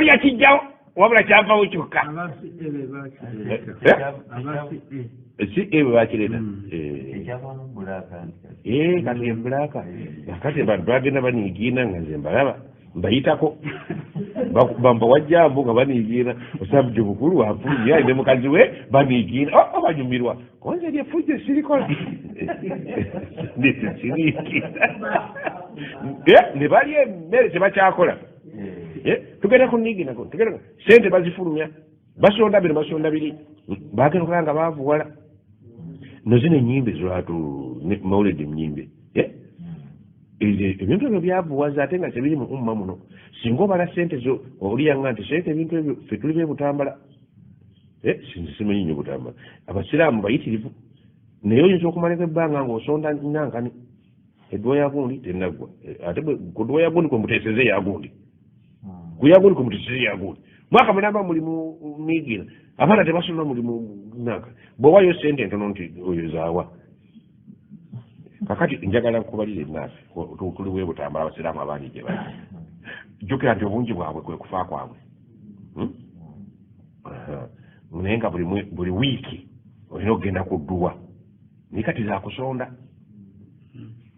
yakijjawo wabula kyavawo kyokka si ebe bakireeta kati ebulaaka kati abantu bagenda baniigiina nga nze mbalaba mbayitako bambawajjambo nga baniigiina osabujja obukulu afulumya ne mukazi we baniigiina banyumirwa konze lyefujjo sirikola siriigiina ne balya emmere tebakyakola tugenda kuniigiinako tugenda sente bazifulumya basonda bino basonda biri bagenda okulaba nga baavuwala nozino ennyimbe zlwatu mawulidde ennyimbe ebintu ebyo byavuwaza ate nga tebiri mu umma muno singa obala sente zo oliyanga nti sente ebintu ebyo ffe tuli bebutambala sinze simanyi nnyo butambala abasiraamu bayitirivu naye oyinza okumalako ebbanga ng'osonda nankani edduwa ya gundi tenaggwa ate ku dduwa ya gundi kwe muteeseze ya gundi ku ya gundi kwe muteeseze ya gundi mwaka munamba muli mu miigira abaana tebasoma muli mu nanka bw'owayo sente entono nti oyo zaawa kakati njagala nkubalire naafe tuli webutambala abasiraamu abangi gye bali jjukira nti obungi bwabwe kwe kufa kwabwe naye nga buli wiiki olina okugenda ku dduwa naye kati zakusonda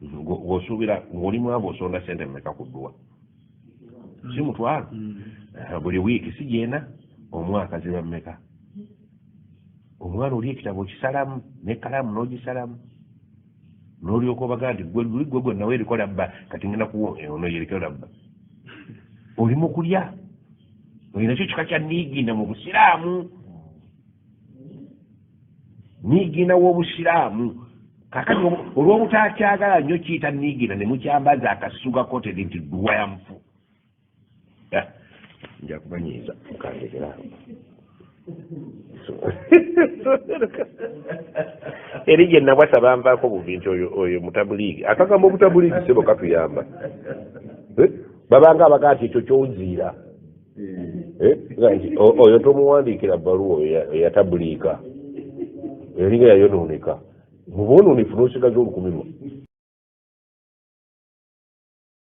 ng'osuubira ng'oli mwavu osonda sente mmeka ku dduwa si mutwalo buli wiiki si gyena omwaka ziba mmeka omwana oli ekitabo okisalamu n'ekkalaamu n'ogisalamu n'olyoka obaga nti gwe luli gwe gwe nawe eriko labba kati ngenda kuwa ono yeriko labba oli mu kulya olinakyo kika kya niigiina mu busiraamu niigiina w'obusiraamu kakati olw'obutakyagala nnyo kiyita niigiina ne mukyambaza akasuga kotedi nti dduwa ya mufu. Nja kubanyiiza mukandekerawo. Eri gye nabwasa banvaako buvi nti oyo oyo mutabuliigi. Akagambo obutabuliigi sebo katuyamba. Eh? Babanga abaga nti ekyo kyonziira. Eh? Nti oyo tomuwandiikira bbaluwa oyo eyatabuliika. Eringa yayonooneka. Mu bwononefu n'osigaza olukumirwa.